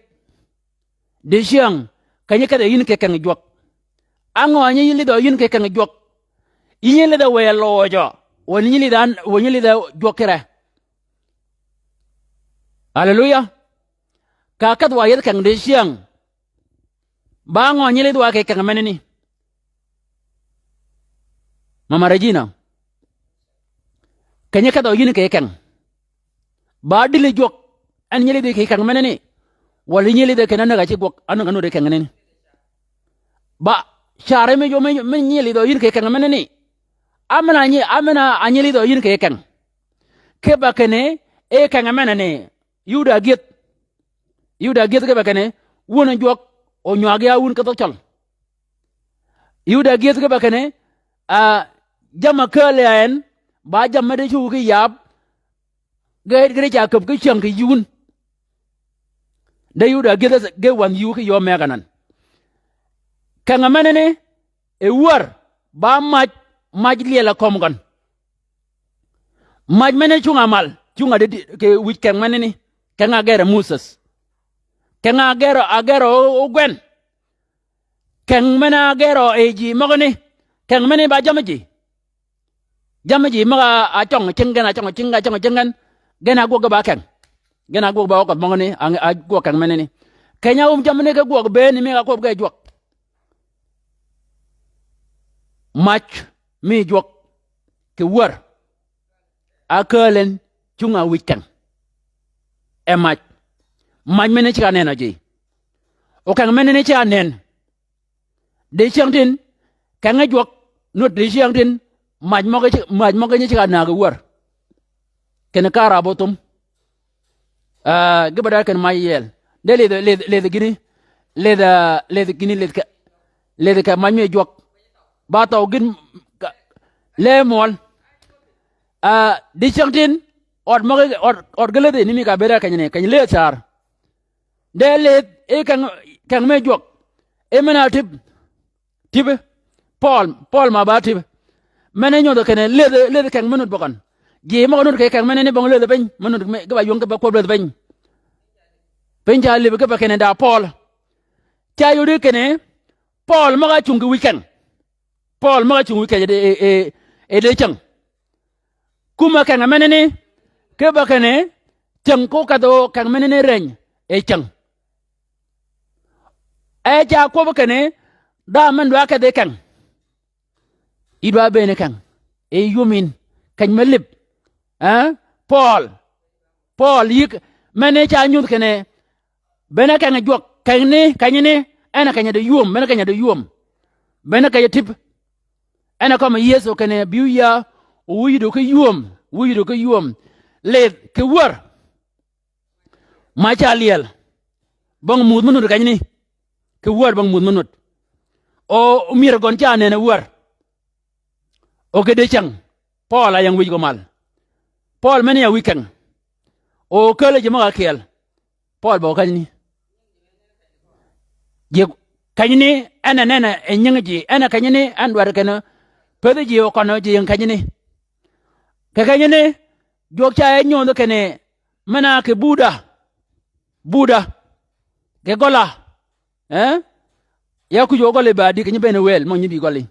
Dicyäng, keny-a kedhø yïn kì keng jwøk. Á ngø nyi lidhø yïn kì keng jwøk. Yïn nyi lidhø wë lojø. Wë nyi lidhø an, wë nyi lidhø jwøk kire. Aleluya. Ka kedh wa yethi keng dicyäng. Ba ngø nyi lidh wa kì keng menani? Mama Regina. Keny-a kedhø yïn kì keng. Ba dïli jwøk. En nyi lidh kì keng menani? Walà nyi lidh kinni ánäg-a ci gwøg, ánäg-a nudd keng nani. Ba, carì mi jwøk mi, mi nyi lidhø yïn kì keng menani? Ámen-a nyi, ámen-a nyi lidhø yïn kì keng. Kipe kinni, e keng menani, yï wun da gyëdh. Yï wun da gyëdh kipe kinni, wun jwøk, o nywag ya wun ki dhø cøl. Yï wun da gyëdh kipe kinni, ah, jamm-a kääl ya en, ba jammì me di cuggi ki yab, ge, ge di ca käb ki cyäng kì yï wun. De yï wun da gyëdh ge wänhi yï wun ki yöö mëgg anan. Keng menani, e wär, ba mac, mac lyel a kömi gøn. Mac men-a cunga mal, cunga di, di, kì wïj keng menani, keng-a ágërø Moses. Keng-a ágërø, ágërø o, o gwen. Keng men-a ágërø e ji møgani, keng menani ba jammì ji. Jammì ji møg-a ácøng cing gen, ácøng cing gen, ácøng cing gen. Gen a gwøg ge ba keng. Gen a gwøg ba óködh møgani, a, a gwøg keng menani. Keny-a áum jammì ni ki gwøg bënn mi ka kwøb ge jwøk. Mac mi jwøk kì wär. Ákääl en cunga wïj keng. E mac. Mac menani ci ka nenø ji. O keng menani ci ka nen. Dicyäng tin, keng-a jwøk, nudd dicyäng tin, mac møgø ci, mac møgø nyi ci ka näg wär. Kinni ka rab óthum. Ah, gi ba dad kinni mac yiel. De lidh, lidh, lidh gïni, lidh, ah, lidh gïni, lidh ke, lidh ke mac mi jwøk. Ba thøw gïn, ka, le møl. Ah, dicyäng tin, ød møgø, ød, ød ge lädhi ni mi ka bëëd a kenyani, keny lädh car. De lidh, e keng, keng me jwøk. E men-a tïb. Tïbe. Pøøl, Pøøl ma ba tïbe. Men-a nyodh kinni, lädhi, lädhi keng me nudd bøgøn. Ji møg-a nudd kì keng menani bong lädhi piny, me nudd me, ge ba ywöng ge ba kwøb lädhi piny. Piny ca lïb ge ba kinni da Pøøl. Ca yodi kinni, Pøøl møg-a cung kì wïj keng. Pøøl møg-a cung wïj keng e, e, e, e de cäng. Kumø keng menani, ki be kinni, cäng ko kedh o keng menani reny, e cäng. E ca kwøb kinni, da men dwa kedhi keng. Yï dwa bëëni keng. E yï yum yïn, keny me lïb. Eh? Pøøl. Pøøl yïg, menani ca nyudh kinni, bene keng jwøk, kenyni, kenyni, en a keny di ywöm, bene keny di ywöm. Bene keny tïb. En a kømmi Yëso kinni bï wïya, o wïj du ki ywöm, wïj du ki ywöm. Lidh, kì wär. Mac ca lyel. Bong muuth me nudd kenyni. kì wär bang muudh me nudd. O myër gøn ca nenni wär. O kì dicäng. Pøøl a ying wïj gø mal. Pøøl meni a wïj keng. O källi ji møg-a kyeel. Pøøl bø kenyani. Ji kenyani en a nenni e nyingi ji, en a kenyani en dwaddi kinni pëthi ji o kønni ji ying kenyani. Kì kenyani, jwøk ca e nyödhi kinni men-a kì buda. Buda. Kì gøla. Eh? Ya kuj o gøli ba di kì nyi bëën wël, mø nyi bï gøli.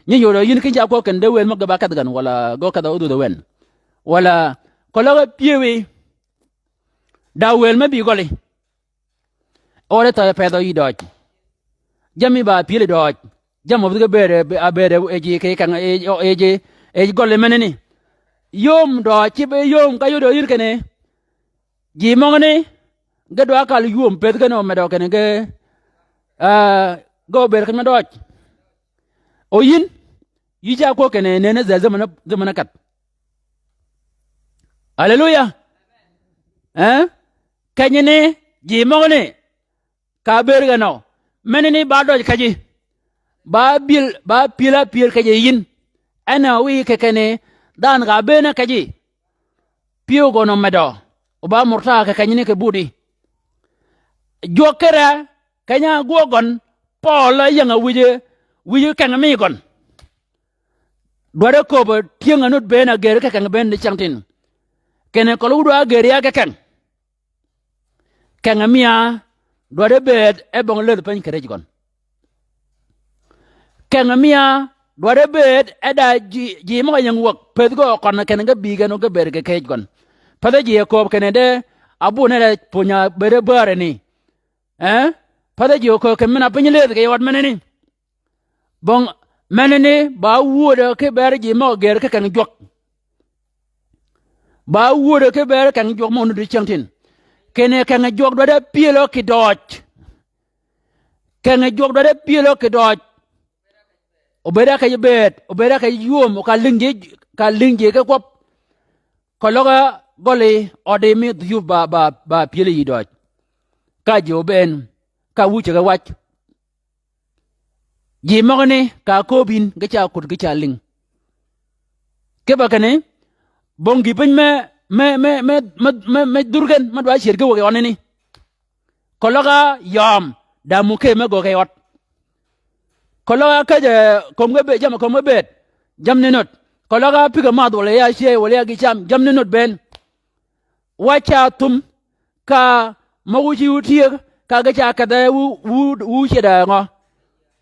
Nyi yod yïn kïn ca kwøb kinni de wël mø ge ba kedh gen, walà gø kedh odhudh wen. Walà, keløg pyëwí. Da wël me bï gøli. Øde thøø pedhø yï døøj. Jammì ba pyëli døøj. Jammì obïdh ge bëëd, a bëëd e ji kì keng, e ji, e ji gøli menani. Yöm døøj, cïb e yöm ka yod yïn kinni. Ji møgani, ge dwa kal ywöm pëthi gen omedø kinni ge, ah, ge obëëd keny me døøj. O yïn, yï ca kwøb kinni nenni zël zëmën, zëmën kedh. Aleluya. Eh? Kenyani, ji møgani, ka bëëd gen nø. Menani ba døj keji. Ba byël, ba pyël a pyël keji yïn. En a wiy kì kinni, dhanhø ka bëën keji. Pyëw gøn omedø. O ba murta kì kenyani kì budi. Jwøk kere, keny-a ágwøg gøn, Pøøl a ying-a wïje, wïje keng mi gøn. Dwaddi köbbø tyëng-a nud bënn a gër kì keng bënn dicängtïn. Kinni keløg wu dwa gër ya kì keng. Keng-a miá, dwaddi bëëd e bong lädhi piny kì rej gøn. Keng-a miá, dwaddi bëëd e da ji, ji møg-a ying wäg, pëthi gø køn kinni ge bï gen o ge bëëd kì kej gøn. Pathi ji e kööb kinni de, abune de pwöny-a bëëd e bäär ni. Eh? Pathi ji e kööb kinni men-a piny lädhi kì yij ød menani. Bong menani ba wödø ki ber ji møg-a gër ki keng jwøk. Ba wödø ki ber keng jwøk mø nuti cyängtïn. Kinni keng jwøk dwaddi pyëlø kì døøj. Keng jwøk dwaddi pyëlø kì døøj. Obëëd a kej bëëd, obëëd a kej ywöm, ka lïng ji, ka lïng ji ki kwøb. Keløg a gøli ødi mi dhuyub ba, ba, ba pyëli yï døøj. Ka ji obëën, ka wucce ge wac. Ji møgani ka kööb yïn, ge ca kut, ge ca lïng. Kipe kinni, bong gï piny me, me, me dhur gen, me dwa cyër ki wäg yi ønani. Keløg a yøm, da mukee me göög ki ød. Keløg a käjj, eh, kömi ge bëëd, jammì kömi ge bëëd, jammì ni nud. Keløg a pïg-a madh walà ya cyëëy, walà ya gï cam, jammì ni nud bënn. Wa ca thum, ka møg-a wu cï wu tyëg, ka ge ca kedhe wu, wu, wu cedha ngø?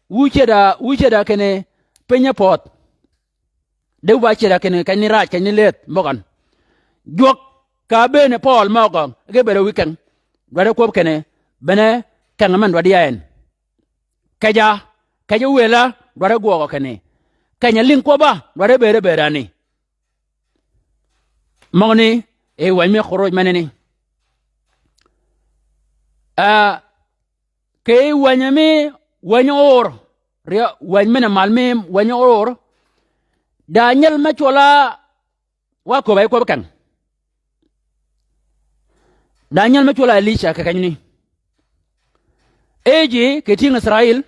Wu cedha, wu cedha kinni piny e pöödh. De wu ba cedha kinni keny ni raaj, keny ni lëëdh, møg-an. Jwøk, ka bëëne Pøøl mø gøng, ge bëëd a wïj keng. Dwaddi kwøb kinni, bene keng men dwaddi ya en. Kej-a, kej-a wël-a, dwaddi gwøgø kinni. Keny-a lïng kwøbb-a, dwaddi bëëd e bëëd ani. Møgani, e wäny mi khuruj menani. Ah, kì wäny mi, wäny or, riø, wäny men-a mal mi, wäny or. Da nyel me cwøll-a, wa köbb-a yi kwøb keng. Da nyel me cwøll-a Elica kì kenyani. E ji, kì tyëng Israil,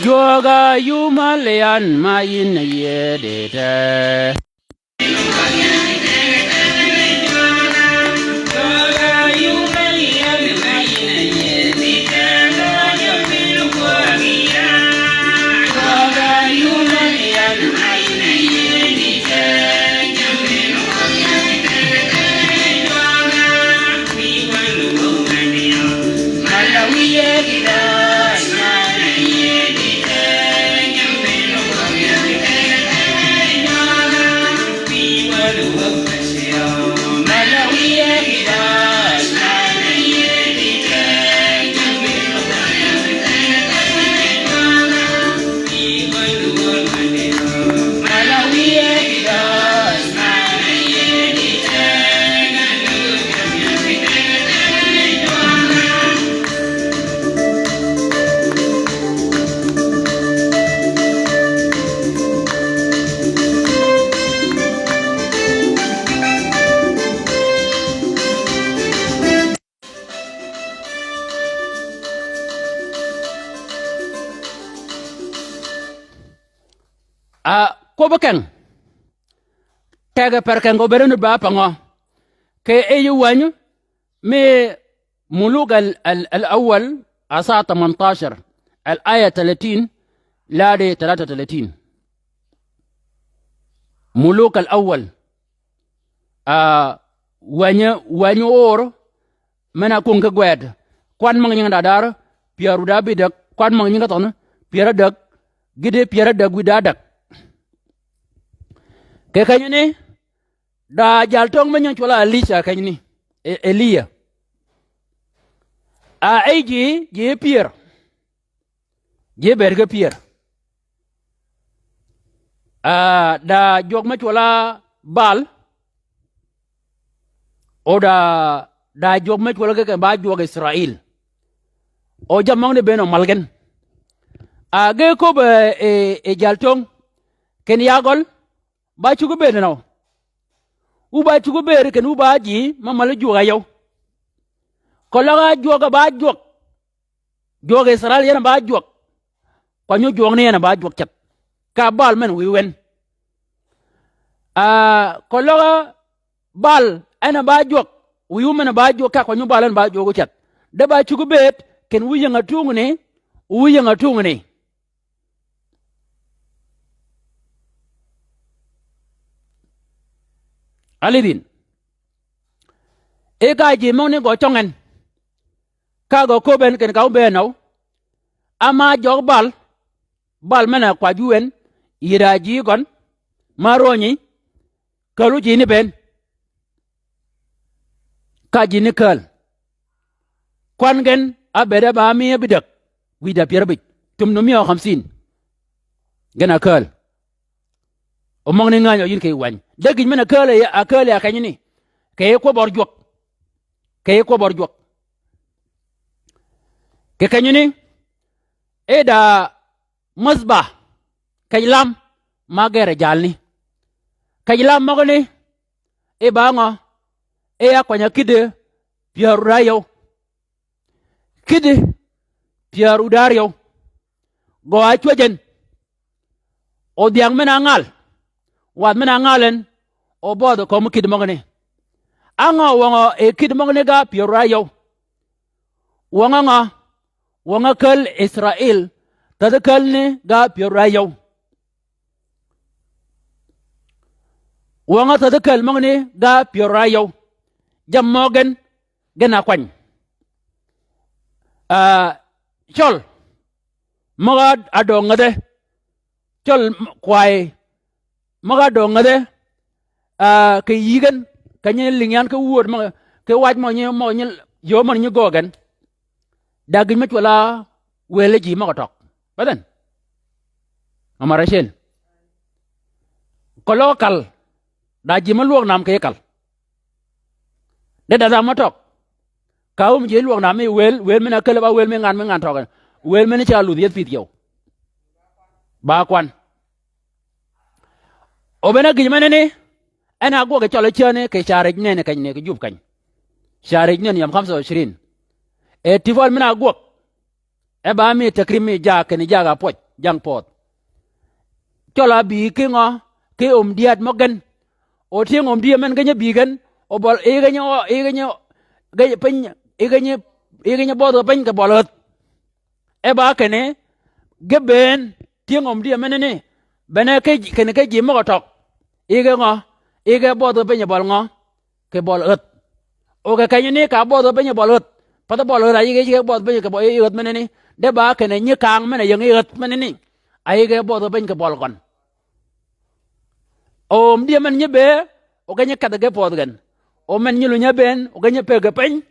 Jwøk-a yum a lian ma yïn yiedi te. Obekeng. Tege per keng obere nud ba pangø. Ke e yi wany mi Muluk al, al, al awal asa tmantasyar, al aya talatin, ladi talata talatin. Muluk al awal. Ah, wänyi, wänyi or, men-a kwöng ki gwed. Kwan møg nyingi da dar, pyär wïdá bïdäg, kwan møg nyingi thønh, pyär adäg, gïti pyär adäg wïdá adäg. Kì kenyani, da jal töng me nying cwøl-a Elica kenyani, E-, Eliya. A, e ji, ji pyär. Ji bëëd ki pyär. Ah, da jwøk me cwøl-a Bal, o da, da jwøk me cwøl-a ke, ke ba jwøk Israil. O jammì møgani bënn o mal gen. Ah, ge köbbe, e, e jal töng, kinni ya gøl, ba cuggi bëëd nøw. Wu ba cuggi bëëd kinni wu ba ji, me mal jwøk-a yøw. Keløg-a jwøk-a ba jwøk. Jwøk Israil yi en a ba jwøk. Kwany-a jwøk ni en a ba jwøk ceth. Ka Bal men wiy wen. Ah, keløg-a Bal en a ba jwøk. Wiy wu men a ba jwøk ka kwany-a Bal en ba jwøk ceth. De ba cuggi bëëd, kinni wu ying-a tungni, wu ying-a tungni. Alidin. E ka ji møgani gø cøng en. Ka gø köbben kinni ka óbëën nøw. Ama jøg Bal, Bal men-a kwajji wen, yïddi ji gøn, ma rönyi, käl wu ji ni bënn. Ka ji ni käl. Kwan gen ábëëd e ba mi ábïdäg, wïdá pyär ábïj, thamnmiya u khamsin. Gen a käl. O møgani ngäny o yïn kì wänyi. De gïj men-a kääl ya, a kääl ya kenyani. Kì kwøbb-a jwøk. Kì kwøbb-a jwøk. Kì kenyani, e da Mizpa, kej lam, ma gere jalni. Kej lam møgani, e ba ngø, e ya kwany-a kïddi pyär wïdá yøw. Kïddi pyär wïdá yøw. Gø a cwäjji en. O dhyang men-a ngal. Wadh men-a ngal en. O bødh kömi kïddi møgani. Á ngø wøngø e kïddi møgani ga pyär wïdá yøw. Wøng-a ngø, wøng-a käl Israil, thädhi kälani ga pyär wïdá yøw. Wøng-a thädhi käl møgani ga pyär wïdá yøw. Jammì mø gen, gen a kwany. Ah, cøl. Møg-a döng ngädhe. Cøl m-, kwayi. Møg-a döng ngädhe. Ah, kì yï gen. Keny-a lïngi yan ki wööd mø, ki wac mø nyi, mø nyi, yöö mø nyi göög gen. Da gïj me cwøl-a wël ji møg-a tøg. Ba dhen. Ama racel. Keløg kal. Da ji me lwøg nam kì kal. De da dha mø tøg. Ka wum ji lwøg nam mi wël, wël men-a källi ba wël mi ngan, mi ngan tøg. Wël men-a ca ludh yeth pïth yøw. Ba kwan. O bene gïj menani, en a gwøg e cøl-a cäni kì car ijnen keny ni kì jup keny. Car ijnen yom khamsa wa ishrin. E tival men-a gwøg. E ba mi tekrim mi jaag kinni jaag-a pwøj, jang pöödh. Cøl-a bï ki ngø, ki omdyeet mø gen. O tyëng omdyeet men ge nyi bï gen, o bøl, yi ge nyi, yi ge nyi, ge piny, yi ge nyi, yi ge nyi bødh ge piny kì bøl ädh. E ba kinni, ge bënn, tyëng omdyeet menani, bene ki, kinni ki ji møg-a tøg. Yi ge ngø, yi ge bødh ge piny kì bøl ngø. Kì bøl ädh. O kì kenyani ka bødh ge piny kì bøl ädh. Path bøl ädh a yïge, yïge bødh piny kì bøl, yi ädh menani. De ba kinni nyi kang men-a ying yi ädh menani. A yïge bødh ge piny kì bøl gøn. O omdyeet men nyi bëë, o ge nyi kedh ge pöödh gen. O men nyi lunyi bënn, o ge nyi pëgg ge piny.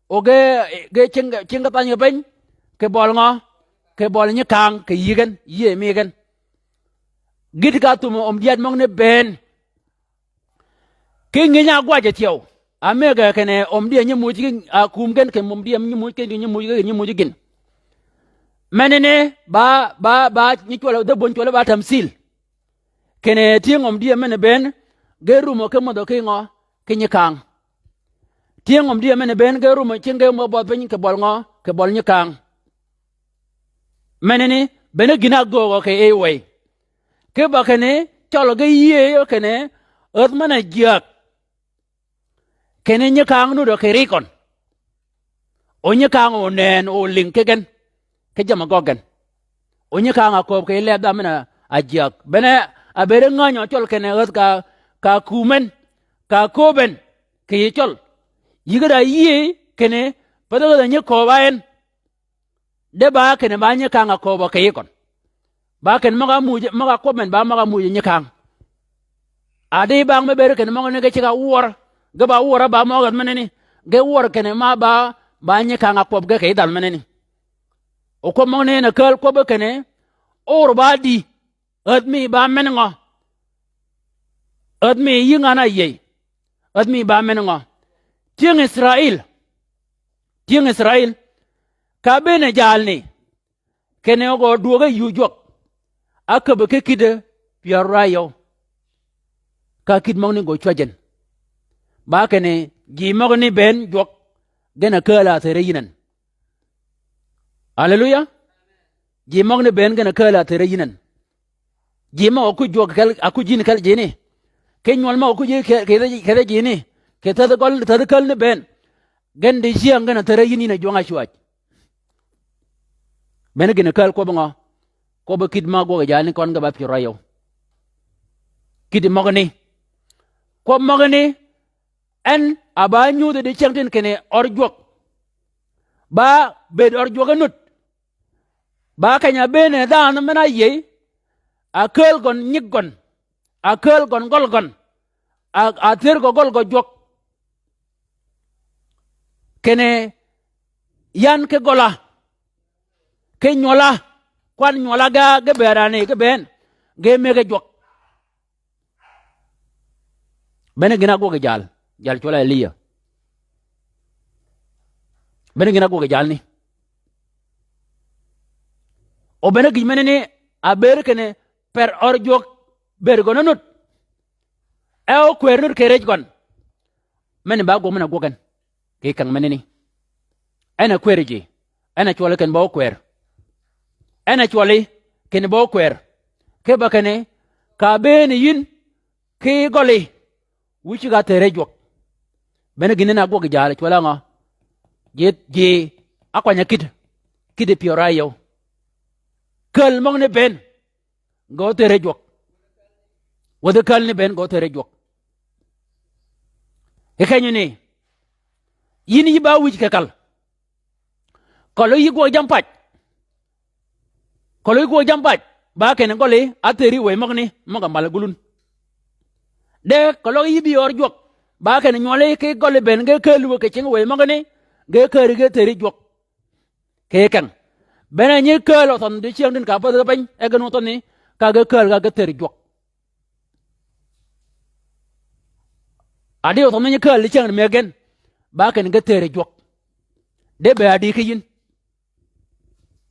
O ge, ge cing, cing ge thany ge piny. Kì bøl ngø, kì bøl nyi kang, kì yï gen, yïëy mi gen. Gït ka thum omdyeet møgani bënn. Ki ngïny-a ágwaj e thyew. A mëgg-a kinni omdyeet nyi muuj ki, a kum gen kinni omdyeet nyi muuj ki, nyi muuj ki, nyi muuj gïn. Menani ba, ba, ba, nyi cwøl, dhebwöny cwøl ba tamthil. Kinni tyëng omdyeet men bënn, ge rumø ki mødhø ki ngø, ki nyi kang. Tyëng omdyeet men bënn, ge rumø cinge mø bødh piny kì bøl ngø, kì bøl nyi kang. Menani, bene gïn-a ágöögø kì yi wëy. Ki ba kinni, cøl ge yïëy kinni ädh men-a jyäg. Kinni nyi kang nudd kì ri gøn. O nyi kang oneen olïng ki gen. Ki jammì gøggi gen. O nyi kang a kööb kì yij leeb dha men-a jyäg. Bene a bëëd ngäny o cøl kinni ädh ka, ka kumen, ka kööben, kì yij cøl. Yï ge da yïëy kinni, pädhi ädh a nyi kööb a en. De ba kinni ba nyi kang a kööbø kì yij gøn. Ba kinni møg-a muuj, møg-a kwøb men ba møg-a muuj nyi kang. A di bang me bëëd kinni møgani ge ceg-a wør. Ge ba wør a ba møg-a ädh menani. Ge wør kinni ma ba, ba nyi kang a kwøb ge kì yij dhanh menani. O kwøb møgani en a kääl kwøbbi kinni, ör ba di. Ädh mi ba men ngø? Ädh mi yï ngan-a áyïëy. Ädh mi ba men ngø? Tyëng Israil. Tyëng Israil. Ka bëën jalni. Kinni ogø dwøg-a yuu jwøk. Ákäbbi ki kïddi pyär áryew. Ka kïddi møgani gø cwäjjin. Ba kinni ji møgani bënn jwøk. Gen a kääl-a thëri yïn en. Aleluya. Ji møgani bënn gen a kääl-a thëri yïn en. Ji møg-a kuj jwøk kel, a kuj yïn kel jini. Ki nywøl møg-a kuj yïn kel, kedhi, kedhi jini. Kì thädhi gøl, thädhi kälani bënn. Gen dicyäng gen a thäri yïn, yïn a jwøng-a cwäj. Bene gïn a kääl kwøbbi ngø? Kwøbbi kïddi møg-a gwøg jalni køn ge ba pyär áryew. Kïddi møgani. Kwøb møgani, en a ba nyudhi dicyäng tin kinni ør jwøk. Ba bëëd ør jwøk e nud. Ba keny-a bëën dhanhø men-a áyïëy, a kääl gøn nyig gøn, a kääl gøn gøl gøn, a, a thër gø gøl gø jwøk. Kinni yan ki gøl-a, ki nywøl-a, kwan nywøl-a ge, ge bëëd ani, ge bënn, ge mëggi jwøk. Bene gïn-a ágwøg yi jal, jal cwøl-a Eliya. Bene gïn-a ágwøg yi jalni. O bene gïj menani a bëëd kinni per ør jwøk bëëd gøn nud. E ókwër nud kì rej gøn. Meni ba gwøg men-a gwøg en. Kì keng menani. En a kwër ji. En a cwølli kinni ba ókwër. En a cwølli kinni ba ókwër. Ki ba kinni, ka bëëni yïn, ki gølli. Wïj ceg-a thëri jwøk. Bene gïn-a ágwøg yi jal cwøl-a ngø? Ji, ji, ákwany-a kïddi. Kïddi pyär áryew. Kääl møgani bënn. Gø thëri jwøk. Wäthi kälani bënn gø thëri jwøk. Kì kenyani. Yïn yï ba wïj kì kal. Keløg yï gwøg jammì pac. Keløg yï gwøg jammì pac. Ba kinni gølli, áthëri wëy møgani, møg-a mal gulun. De, keløg yï bï ør jwøk. Ba kinni nywølli ki gølli bënn ge kääl wë kì cingi wëy møgani, ge kääri ge thëri jwøk. Kì keng. Bene nyi kääl othønh dicyäng tin ka pädhi ki piny, e gen othønhi, ka ge kääl ka ge thëri jwøk. A di othønh nyi kääl dicyäng ni mëggi gen, ba kinni ge thëri jwøk. De be a di ki yïn.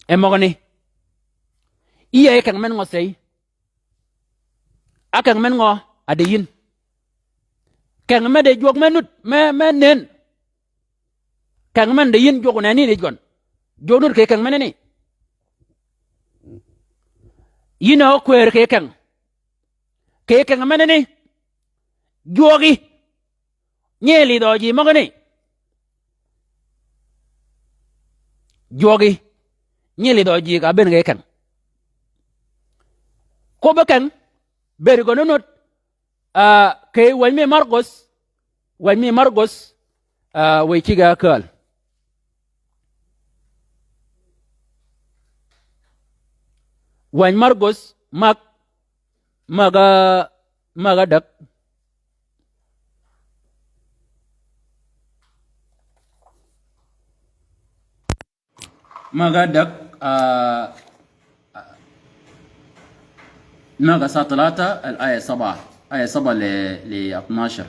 E møgani. Yï a yi keng men ngø sey? A keng men ngø a di yïn? Keng me di jwøk me nud, me, me nënn. Keng men di yïn jwøk oneni ri gøn. Jwøk nud kì keng menani. Yïn a ókwër kì keng. Kì keng menani. Jwøgi. Nyi lidhø ji møgani. Jwøgi. Nyi lidhø ji ka bënn ge keng. Kwøbbi keng. Bëëd gøn nud. Ah, kì wäny mi Markos. Wäny mi Markos. Ah, wëy ceg-a kääl. Wäny Markos, Mak, Mak-a, Mak-a däg. Mak-a däg, ah, Mak-a sa talata, al-aya saba, aya saba li, li atnashar.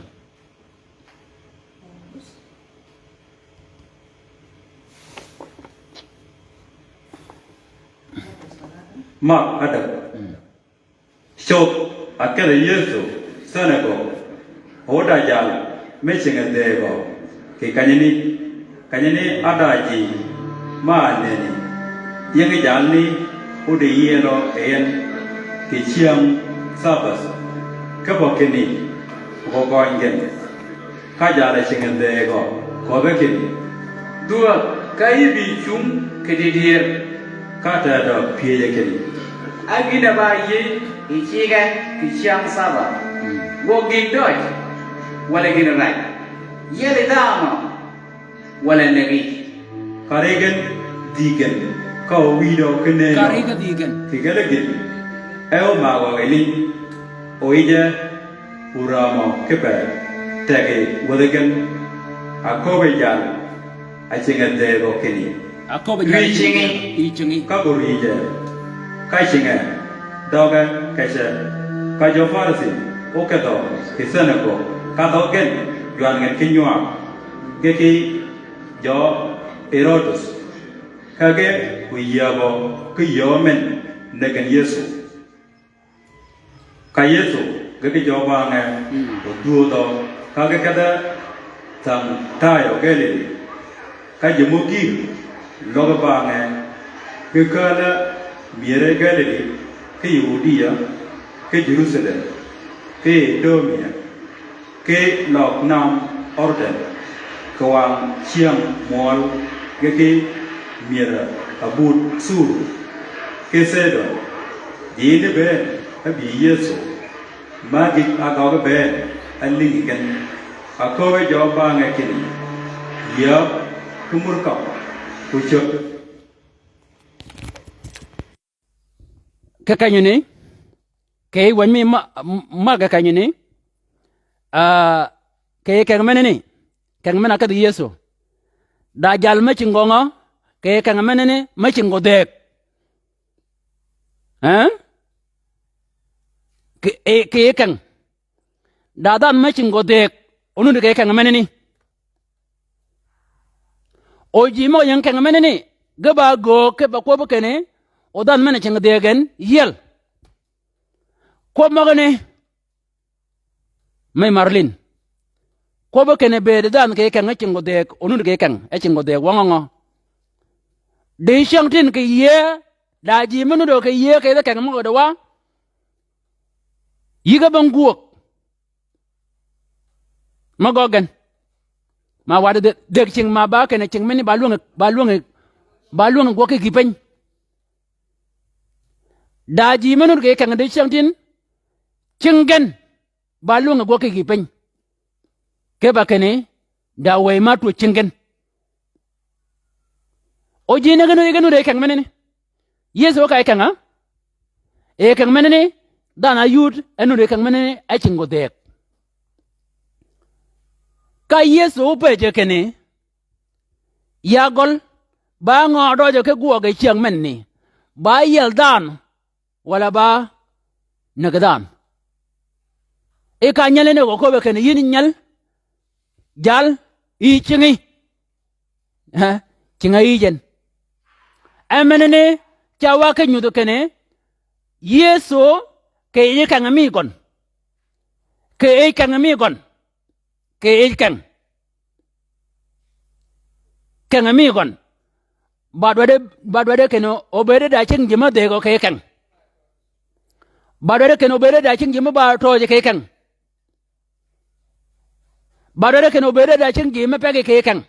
Mak adäg. Mm. Cop, a kedhi Yëso, thänhø gø, o da jal, me cingi dhëëgø, kì kenyani, kenyani a da ji, ma a nënni, yingi jalni, o di yielø kì en, kì cyäng Thabath. Kä bø kinni, gø gøny gen. Ka jal-a cingi dhëëgø, köbbe kinni, Dhwäg, ka yï bï cunggi kì didyer, ka tedø pyëje kinni, a gïn-a ba yïëy yi cigge kì cyäng saba, gwøg gïn døj, walà gïn rac, yieli dhanhø, walà neggi? Ka ri gen dhï gen, ka ówïdø ki nënø. Ka ri gen dhï gen. Kì gel-a gïn, e ómagø yi lïny, oyije oräämø kipe tegi wäthi gen, aköbbi jal-a cingi dhëëgø kinni, a köbbi jal-a yï cingi. Yï cingi. Ka gø rïje, ka cinge, døge kece. Ka jø Parisi ókedhø kì cenagog, ka dhøg gen jwan gen ki nywag ge ki jø Herodøs, ka ge óyäbø ki yöö men neggi gen Yëso. Ka Yëso ge ki jø bangø, mm, ódhwödhø, ka ge kedhe thäng tayø Galili. Ka ji mø gïg løg bangø, ge kääl-a myëre Galili, ki Yudiya, ki Jerusalem, ki Idumia, ki løg nam Jordan, kì wang cyäng mwøl, ge ki myër-a but Sur, ki Sidon. Ji ni bënn ábï Yëso, ma gïj agøggi bënn álïngi gen. Aköbbi jø bangø kinni, yäb ki mur kømmi, ku cöddi. Kì kenyani, kì yij wäny mi ma-, ma kì kenyani, ah, kì yij keng menani, keng men-a ákedhi Yëso. Da jal me cingi gø ngø, kì yij keng menani, me cingi gø dhëëg. Eh? Kì, eh, kì yij keng. Da dhanhø me cingi gø dhëëg, ónudd kì yij keng menani. O ji møg-a ying keng menani, ge ba göög kipe kwøbbi kinni, o dhanhø men-a cingi dhëëg gen, yiel. Kwøb møgani, me Marlin. Kwøbbi kinni bëëd dhanhø kì yij keng cingi gø dhëëg, ónudd kì yij keng, e cingi gø dhëëg, wa ngø ngø. Di cyängtïn kì yïëy, da ji me nuddø kì yïëy kì yij keng møg-a di wa. Yïg-a bang gwøg. Ma gøggi gen. Ma waddi dhëg, dhëg cing ma ba kinni cing menni ba lwängi, ba lwängi, ba lwängi gwøg ki gïïpeny. Da ji me nudd kì yij keng di cyängtïn, cing gen, ba lwängi gwøg ki gïïpeny. Kipe kinni, da wëy ma twöj cing gen. O ji ni ge nudd, ge nudd yij keng menani. Yëso ka yij keng-a? Yij keng menani, dhanhø áyud, e nudd yij keng menani, e cingi gø dhëëg. Ka Yëso ópëjji kinni, ya gøl, ba ngø døjø ki gwøg yi cyäng menni, ba yiel dhanhø, walà ba neggi dhanhø? I ka nyal ni gø köbbi kinni yïn nyal, jal, yï cingi. Eh, cinga yïj en. E menani, ca wa ki nyudhi kinni, Yëso kì yij keng mi gøn. Kì yij keng mi gøn. Kì yij keng. Keng mi gøn. Ba dwaddi, ba dwaddi kinni obëëd da cing ji me dhëëgø kì yij keng. Ba dwaddi kinni obëëd da cing ji me ba tøjji kì yij keng. Ba dwaddi kinni obëëd da cing ji me peggi kì yij keng.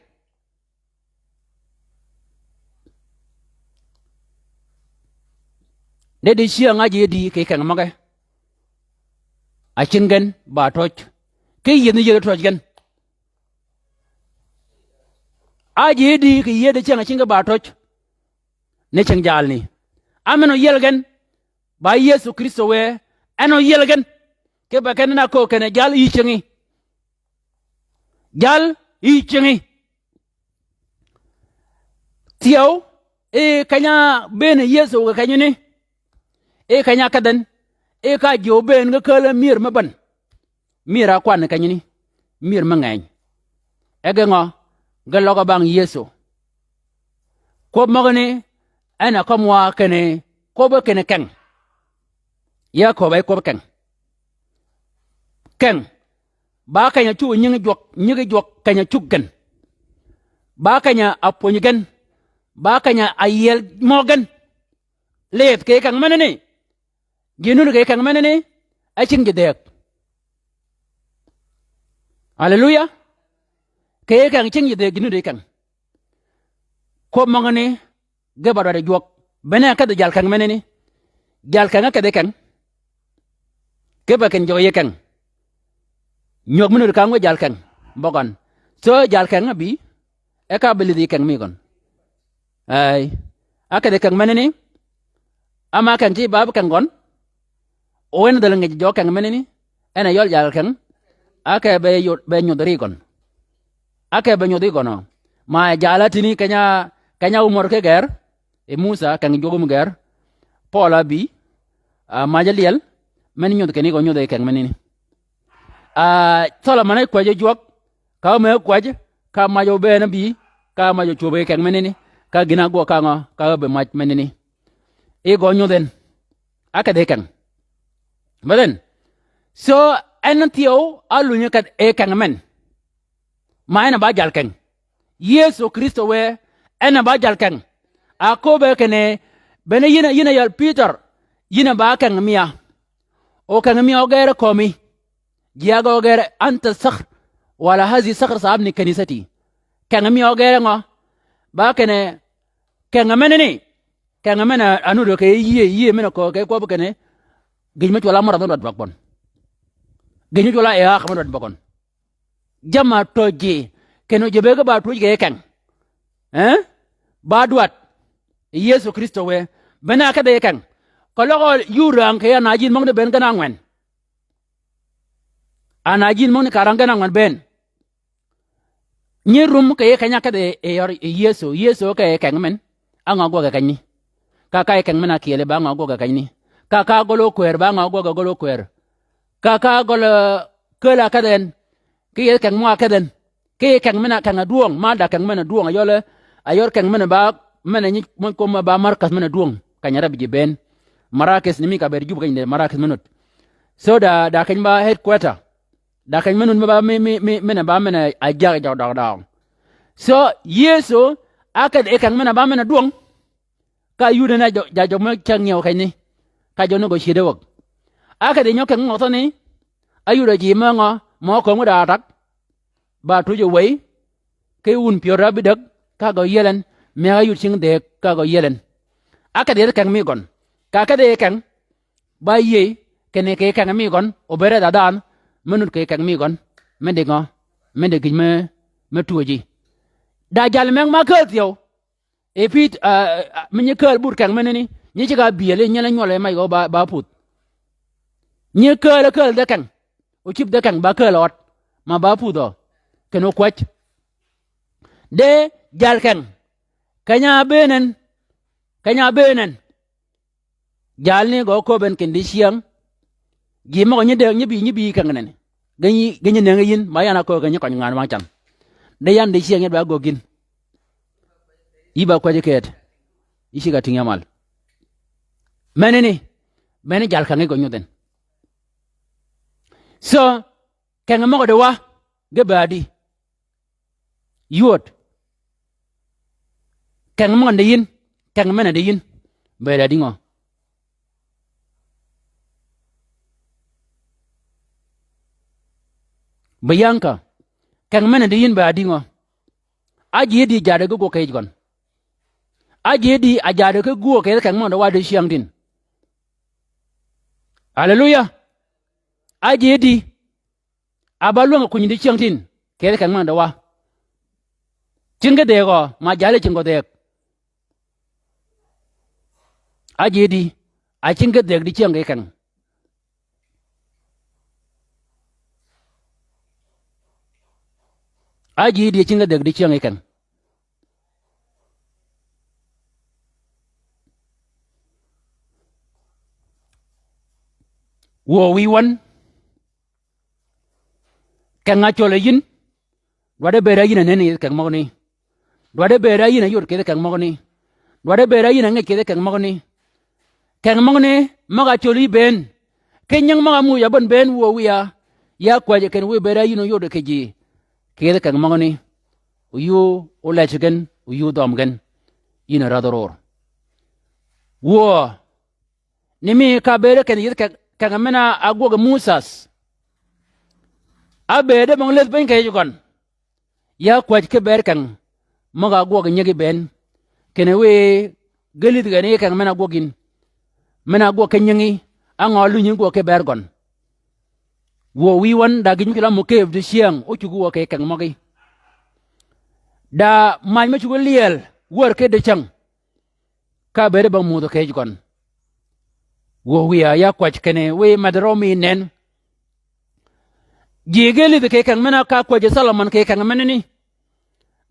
De di cyäng a ji di kì yij keng møge. A cing gen ba tøj. Ki yïëdh ni yïëdh tøj gen. A ji di kì yïëdh cyäng a cing gen ba tøj. Ni cing jalni. A men oyiel gen. Ba Yëso Krïstø wë, en oyiel gen. Kipe kinni na köög kinni jal yï cingi. Jal yï cingi. Thyew, e keny-a bëën Yëso kì kenyani. E keny-a ákedh en. E ka ji óbëën ge kääl-a myër me bän. Myër a kwanni kenyani, myër me ngeny. E ge ngø, ge løg bang Yëso. Kwøb møgani, en a kömi wa kinni, kwøb kinni keng. Ya köbbe kwøb keng. Keng. Ba keny-a cuggi nyingi jwøk, nyingi jwøk keny-a cuggi gen. Ba keny-a pwönyi gen. Ba keny-a yiel mø gen. Lidh kì keng menani. Ji nudd kì keng menani, e cing ji dhëëg. Aleluya. Kì yij keng cing yïdhi gïn nuti keng. Kwøb møgani ge ba dwaddi jwøk. Bene ákedhi jalkeng menani. Jalkeng ákedhi keng. Ge ba kinni jwøk yij keng. Nywøg mi nuti ka ngwe jalkeng. Bøgøn. So jalkeng ábï. E ka ábï lidhi keng mi gøn. Ey. Ákedhi keng menani. Ama keng ti ba ábï keng gøn. O en dhäl ngej jø keng menani. En a yøl jalkeng. Áke be yod, be nyudh ri gøn. Áke be nyudh ri gøn o. Ma jal a tïni keny-a, keny-a ómör ki gër. E Musa keng jwøk ómör gër. Pøøl ábï. A, mac ályel. Men nyudh kinni gø nyudh e keng menani. A, Solomon e kwäjji jwøk, ka ómëggi kwäjji, ka mac obëën ábï, ka mac ocwöbbi keng menani, ka gïn-a ágwøg ka ngø, ka ábï mac menani. I gø nyudh en, ákedhi keng. But then, so, en thyew, álunyi kedh e keng men. Ma en a ba jalkeng. Yëso Krïstø wë, en a ba jalkeng. A köbbe kinni, bene yïn a, yïn a yal Pïtør, yïn a ba keng mia. O keng mia ogere kömi. Ji a gø ogere anta sakhar, wala hazi sakhar sa abni kanisati. Keng mia ogere ngø. Ba kinni, keng menani. Keng men-a nuti kì yïëy, yïëy men-a köög kì kwøb kinni. Gïj me cwøl-a møradh me dwaddi bøgøn. Gïj me cwøl-a e ákø me dwaddi bøgøn. Jamm-a töjji, kinni ji bëggi ba twöj kì yij keng. Eh? Ba dwadd. Yëso Krïstø wë. Bene ákedhi keng. Keløg yur rang kì anajin møgani bënn gen ángwen. Anajin møgani ka rang gen ángwen bënn. Nyi rum kì yij keny-a ákedhi yør Yëso. Yëso ke keng men. Á ngø ágwøg kenyni. Ka ka yij keng men-a ákyëli ba ngø ágwøg kenyni. Ka ka gøl ókwër ba ngø ágwøg gøl ókwër. Ka ka gøl, eh, käl-a ákedhi en. Kì yij keng mø-a ákedhi en. Kì yij keng men-a keng-a dwøng, ma da keng men-a dwøng, a yøl, a yør keng men-a ba, men-a nyi, mø kwøb ba markaz men-a dwøng. Keny-a räbbi ji bënn. Marakis ni mi ka bëëd Jubba kenyi de marakis me nud. So da, da keny ba headquarter. Da keny me nud me ba mi, mi, mi, men-a ba men-a jagg jagg døg døg. So, Yëso, ákedhi keng men-a ba men-a dwøng. Ka áyud en a jø-, ja jø me cäng ngyëw kenyni. Ka jø ni gø cyëddi wäg. Ákedhi nyø keng mø thøni. Áyud a ji me ngø, mø kömi da atag. Ba twöj owëy. Ki wun pyör ábïdäg, ka gø yiel en. Mëgg áyud cing dhëëg, ka gø yiel en. Ákedhi yethi keng mi gøn. Ka ákedhi keng. Ba yïëy, kinni kì keng mi gøn, obëëd rädh-a dhanhø, me nud kì keng mi gøn, me di ngø, me di gïj me, me twöji. Da jal mëgg ma kääl thyew, e Pït-, a, a, mi nyi kääl but keng menani, nyi ceg-a byëli, nyi la nywøl e mac gø ba, ba pudh. Nyi kääl, kääl dhe keng, o cïb dhe keng ba kääl ød, ma ba pudhø, kinni okwäj. De jal keng, keny-a bëën en, keny-a bëën en. Jalni gø köbben kinni dicyäng. Ji møg-a nyi dëg nyi bï, nyi bï kengneni. Ge nyi, ge nyi nëngi yïn, ma yan a köög ge nyi køny ngan wang can. De yan dicyäng yet ba ágöggi yïn. Yï ba kwäjji këëd. Yï ceg-a tïngi amal. Menani, meni jal kengi gø nyudh en. So, keng møg-a di wa, ge badi. Yod. Keng møgø di yïn, keng men-a di yïn, bëëd a di ngø? Bianca, keng men-a di yïn bëëd a di ngø? Ájii di jaddi ki gwøg kì yij gøn. Ájii di a jaddi ki gwøg kì yij keng møgø di wa dicyäng tin. Aleluya. Ájii di A ba lwäng kuny dicyäng tin, kì yij keng men-a di wa. Cing ki dhëëg ø, ma jali cing gø dhëëg. Ájii di, a cing ki dhëëg dicyäng ki keng. Ájii di cing ki dhëëg dicyäng ki keng. Wuö wïy wøn. Keng a cöl a yïn. Dwaddi bëëd a yïn a nënni kì yij keng møgani. Dwaddi bëëd a yïn a yod kì yij keng møgani. Dwaddi bëëd a yïn a ngej kì yij keng møgani. Keng møgani, møg-a cöl yï bënn. Ki nying møg-a muuj a bön bënn wuö wïya. Ya kwäjji kinni wiy bëëd a yïn oyod kì ji. Kì yij keng møgani. Oyuu olejji gen, oyuu dhøm gen. Yïn a rädhi ror. Wuö. Ni mi ka bëëde kinni yïdhi keng, keng men-a ágwøg Musas. Ábëëd e bong leth piny kì yij gøn. Ya kwäj ki bër keng møg-a ágwøg nyigi bënn. Kinni wiy ge lïdh gen yi keng men-a ágwøg yïn. Men-a ágwøg ki nyingi, á ngø lunyi gwøg ki bër gøn. Wuö wïy wøn da gïj mi cwøl-a mø keb dicyäng ócuggi wuö kì keng møgí. Da mac me cuggi lyel wär ki dicäng. Ka bëëd e bong muuth kì yij gøn. Wuö wïya ya kwäj kinni wiy medh rø mi nen. Ji ge lïdh kì keng men-a ka kwäjji Solomon kì keng menani.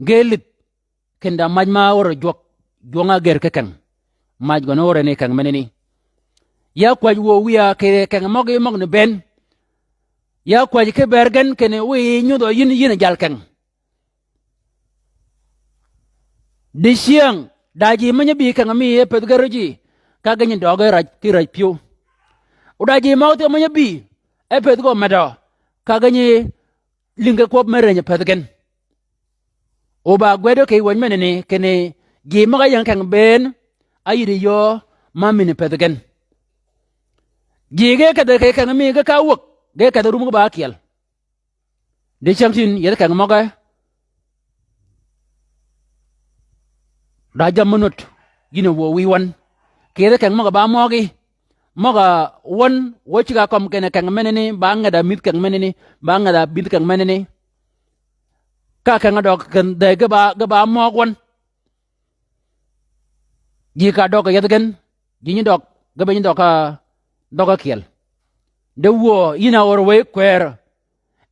Ge lïdh. Kinni da mac ma ör jwøk, jwøng-a áger ki keng. Mac gøn ör ni keng menani. Ya kwäj wuö wïya kì keng møgí møgani bënn. Ya kwäj ki bër gen kinni wiy nyudhø yïn, yïn jal keng. Dicyäng, da ji menyi bï keng mi e pëth gen ri ji, ka ge nyi døøg e räj ki räj pyëw. O da ji møg thyew menyi bï, e pëth gø medø, ka ge nyi lïngi kwøb me rënyi pëth gen. O ba gwed kì wänyi menani kinni ji møg-a ying keng bënn, áyïddi yöö ma mïnni pëth gen. Ji ge kedhi kì keng mi ge ka wäg, ge kedhi rum ge ba ákyel. Dicyäng tin yethi keng møge. Da jammì nut, yïn a wuö wïy wøn. Kì yethi keng møg-a ba møgí. Møg-a wøn, wø ceg-a kømmi kinni keng menani, ba ngedh-a mïdh keng menani, ba ngedh-a mïdh keng menani. Ka keng-a døg kinni dhey ge ba, ge ba møg wøn. Ji ka døg yethi gen, ji nyi døg, ge be nyi døg ka, døg ákyel. De wuö, yïn a ör wëy kwër.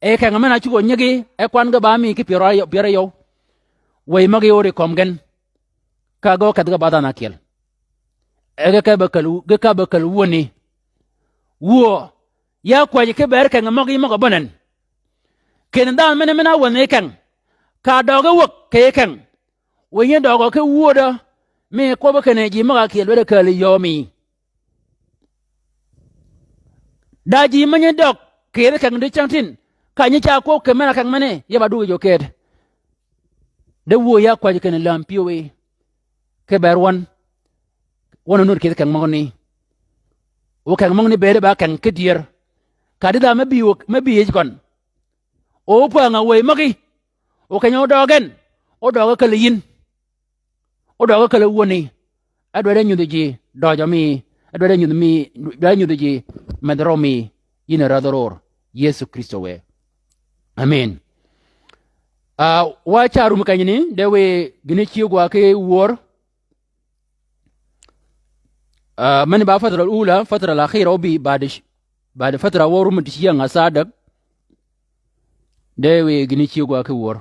E keng men-a cuggi nyigi, e kwan ge ba mi ki pyär áryew, pyär áryew. Wëy møgí ör yi kömi gen. Ka ge ókedh ge ba dhanhø ákyel. E ge ka be käl, ge ka be käl wuöni. Wuö, ya kwäjji ki bër keng møgí møg-a bønnen. Kinni dhanhø men-a, men-a áwänhi keng. Ka døøg e wäg kì keng. Wëy nyi døøg ki wudø, mi kwøbbi kinni ji møg-a ákyel lweddi kääl yi yöö mi. Da ji menyi døg, kì yethi keng dicyäng tin, ka nyi ca kwøb kì men-a keng meni, ya ba duggi jø ked. De wuö ya kwäjji kinni läm pyëwí. Ki bër wøn. Wøn a nud kì yethi keng møgani. O keng møgani bëëd e ba keng kidyër. Ka di dhanhø me bï, me bï yij gøn. O pwäng-a wëy møgí. O keny-a ódøøg gen. Ódøøg ákäl yïn. Ódøøg ákäl wuöni. Ádwaddi nyudhi ji døjø mi. Ádwaddi nyudhi mi. Ádwaddi nyudhi ji medh rø mi. Yïn a rädhi ror. Yëso Krïstø wë. Amen. Ah, wa ca rum kenyani, de wiy gïn-a cyëgwa ki wör. Ah, meni ba fatra ula, fatra al-akhira, o bï bad, bad fatra wø rum dicyäng a sadag. De wiy gïn-a cyëgwa ki wör.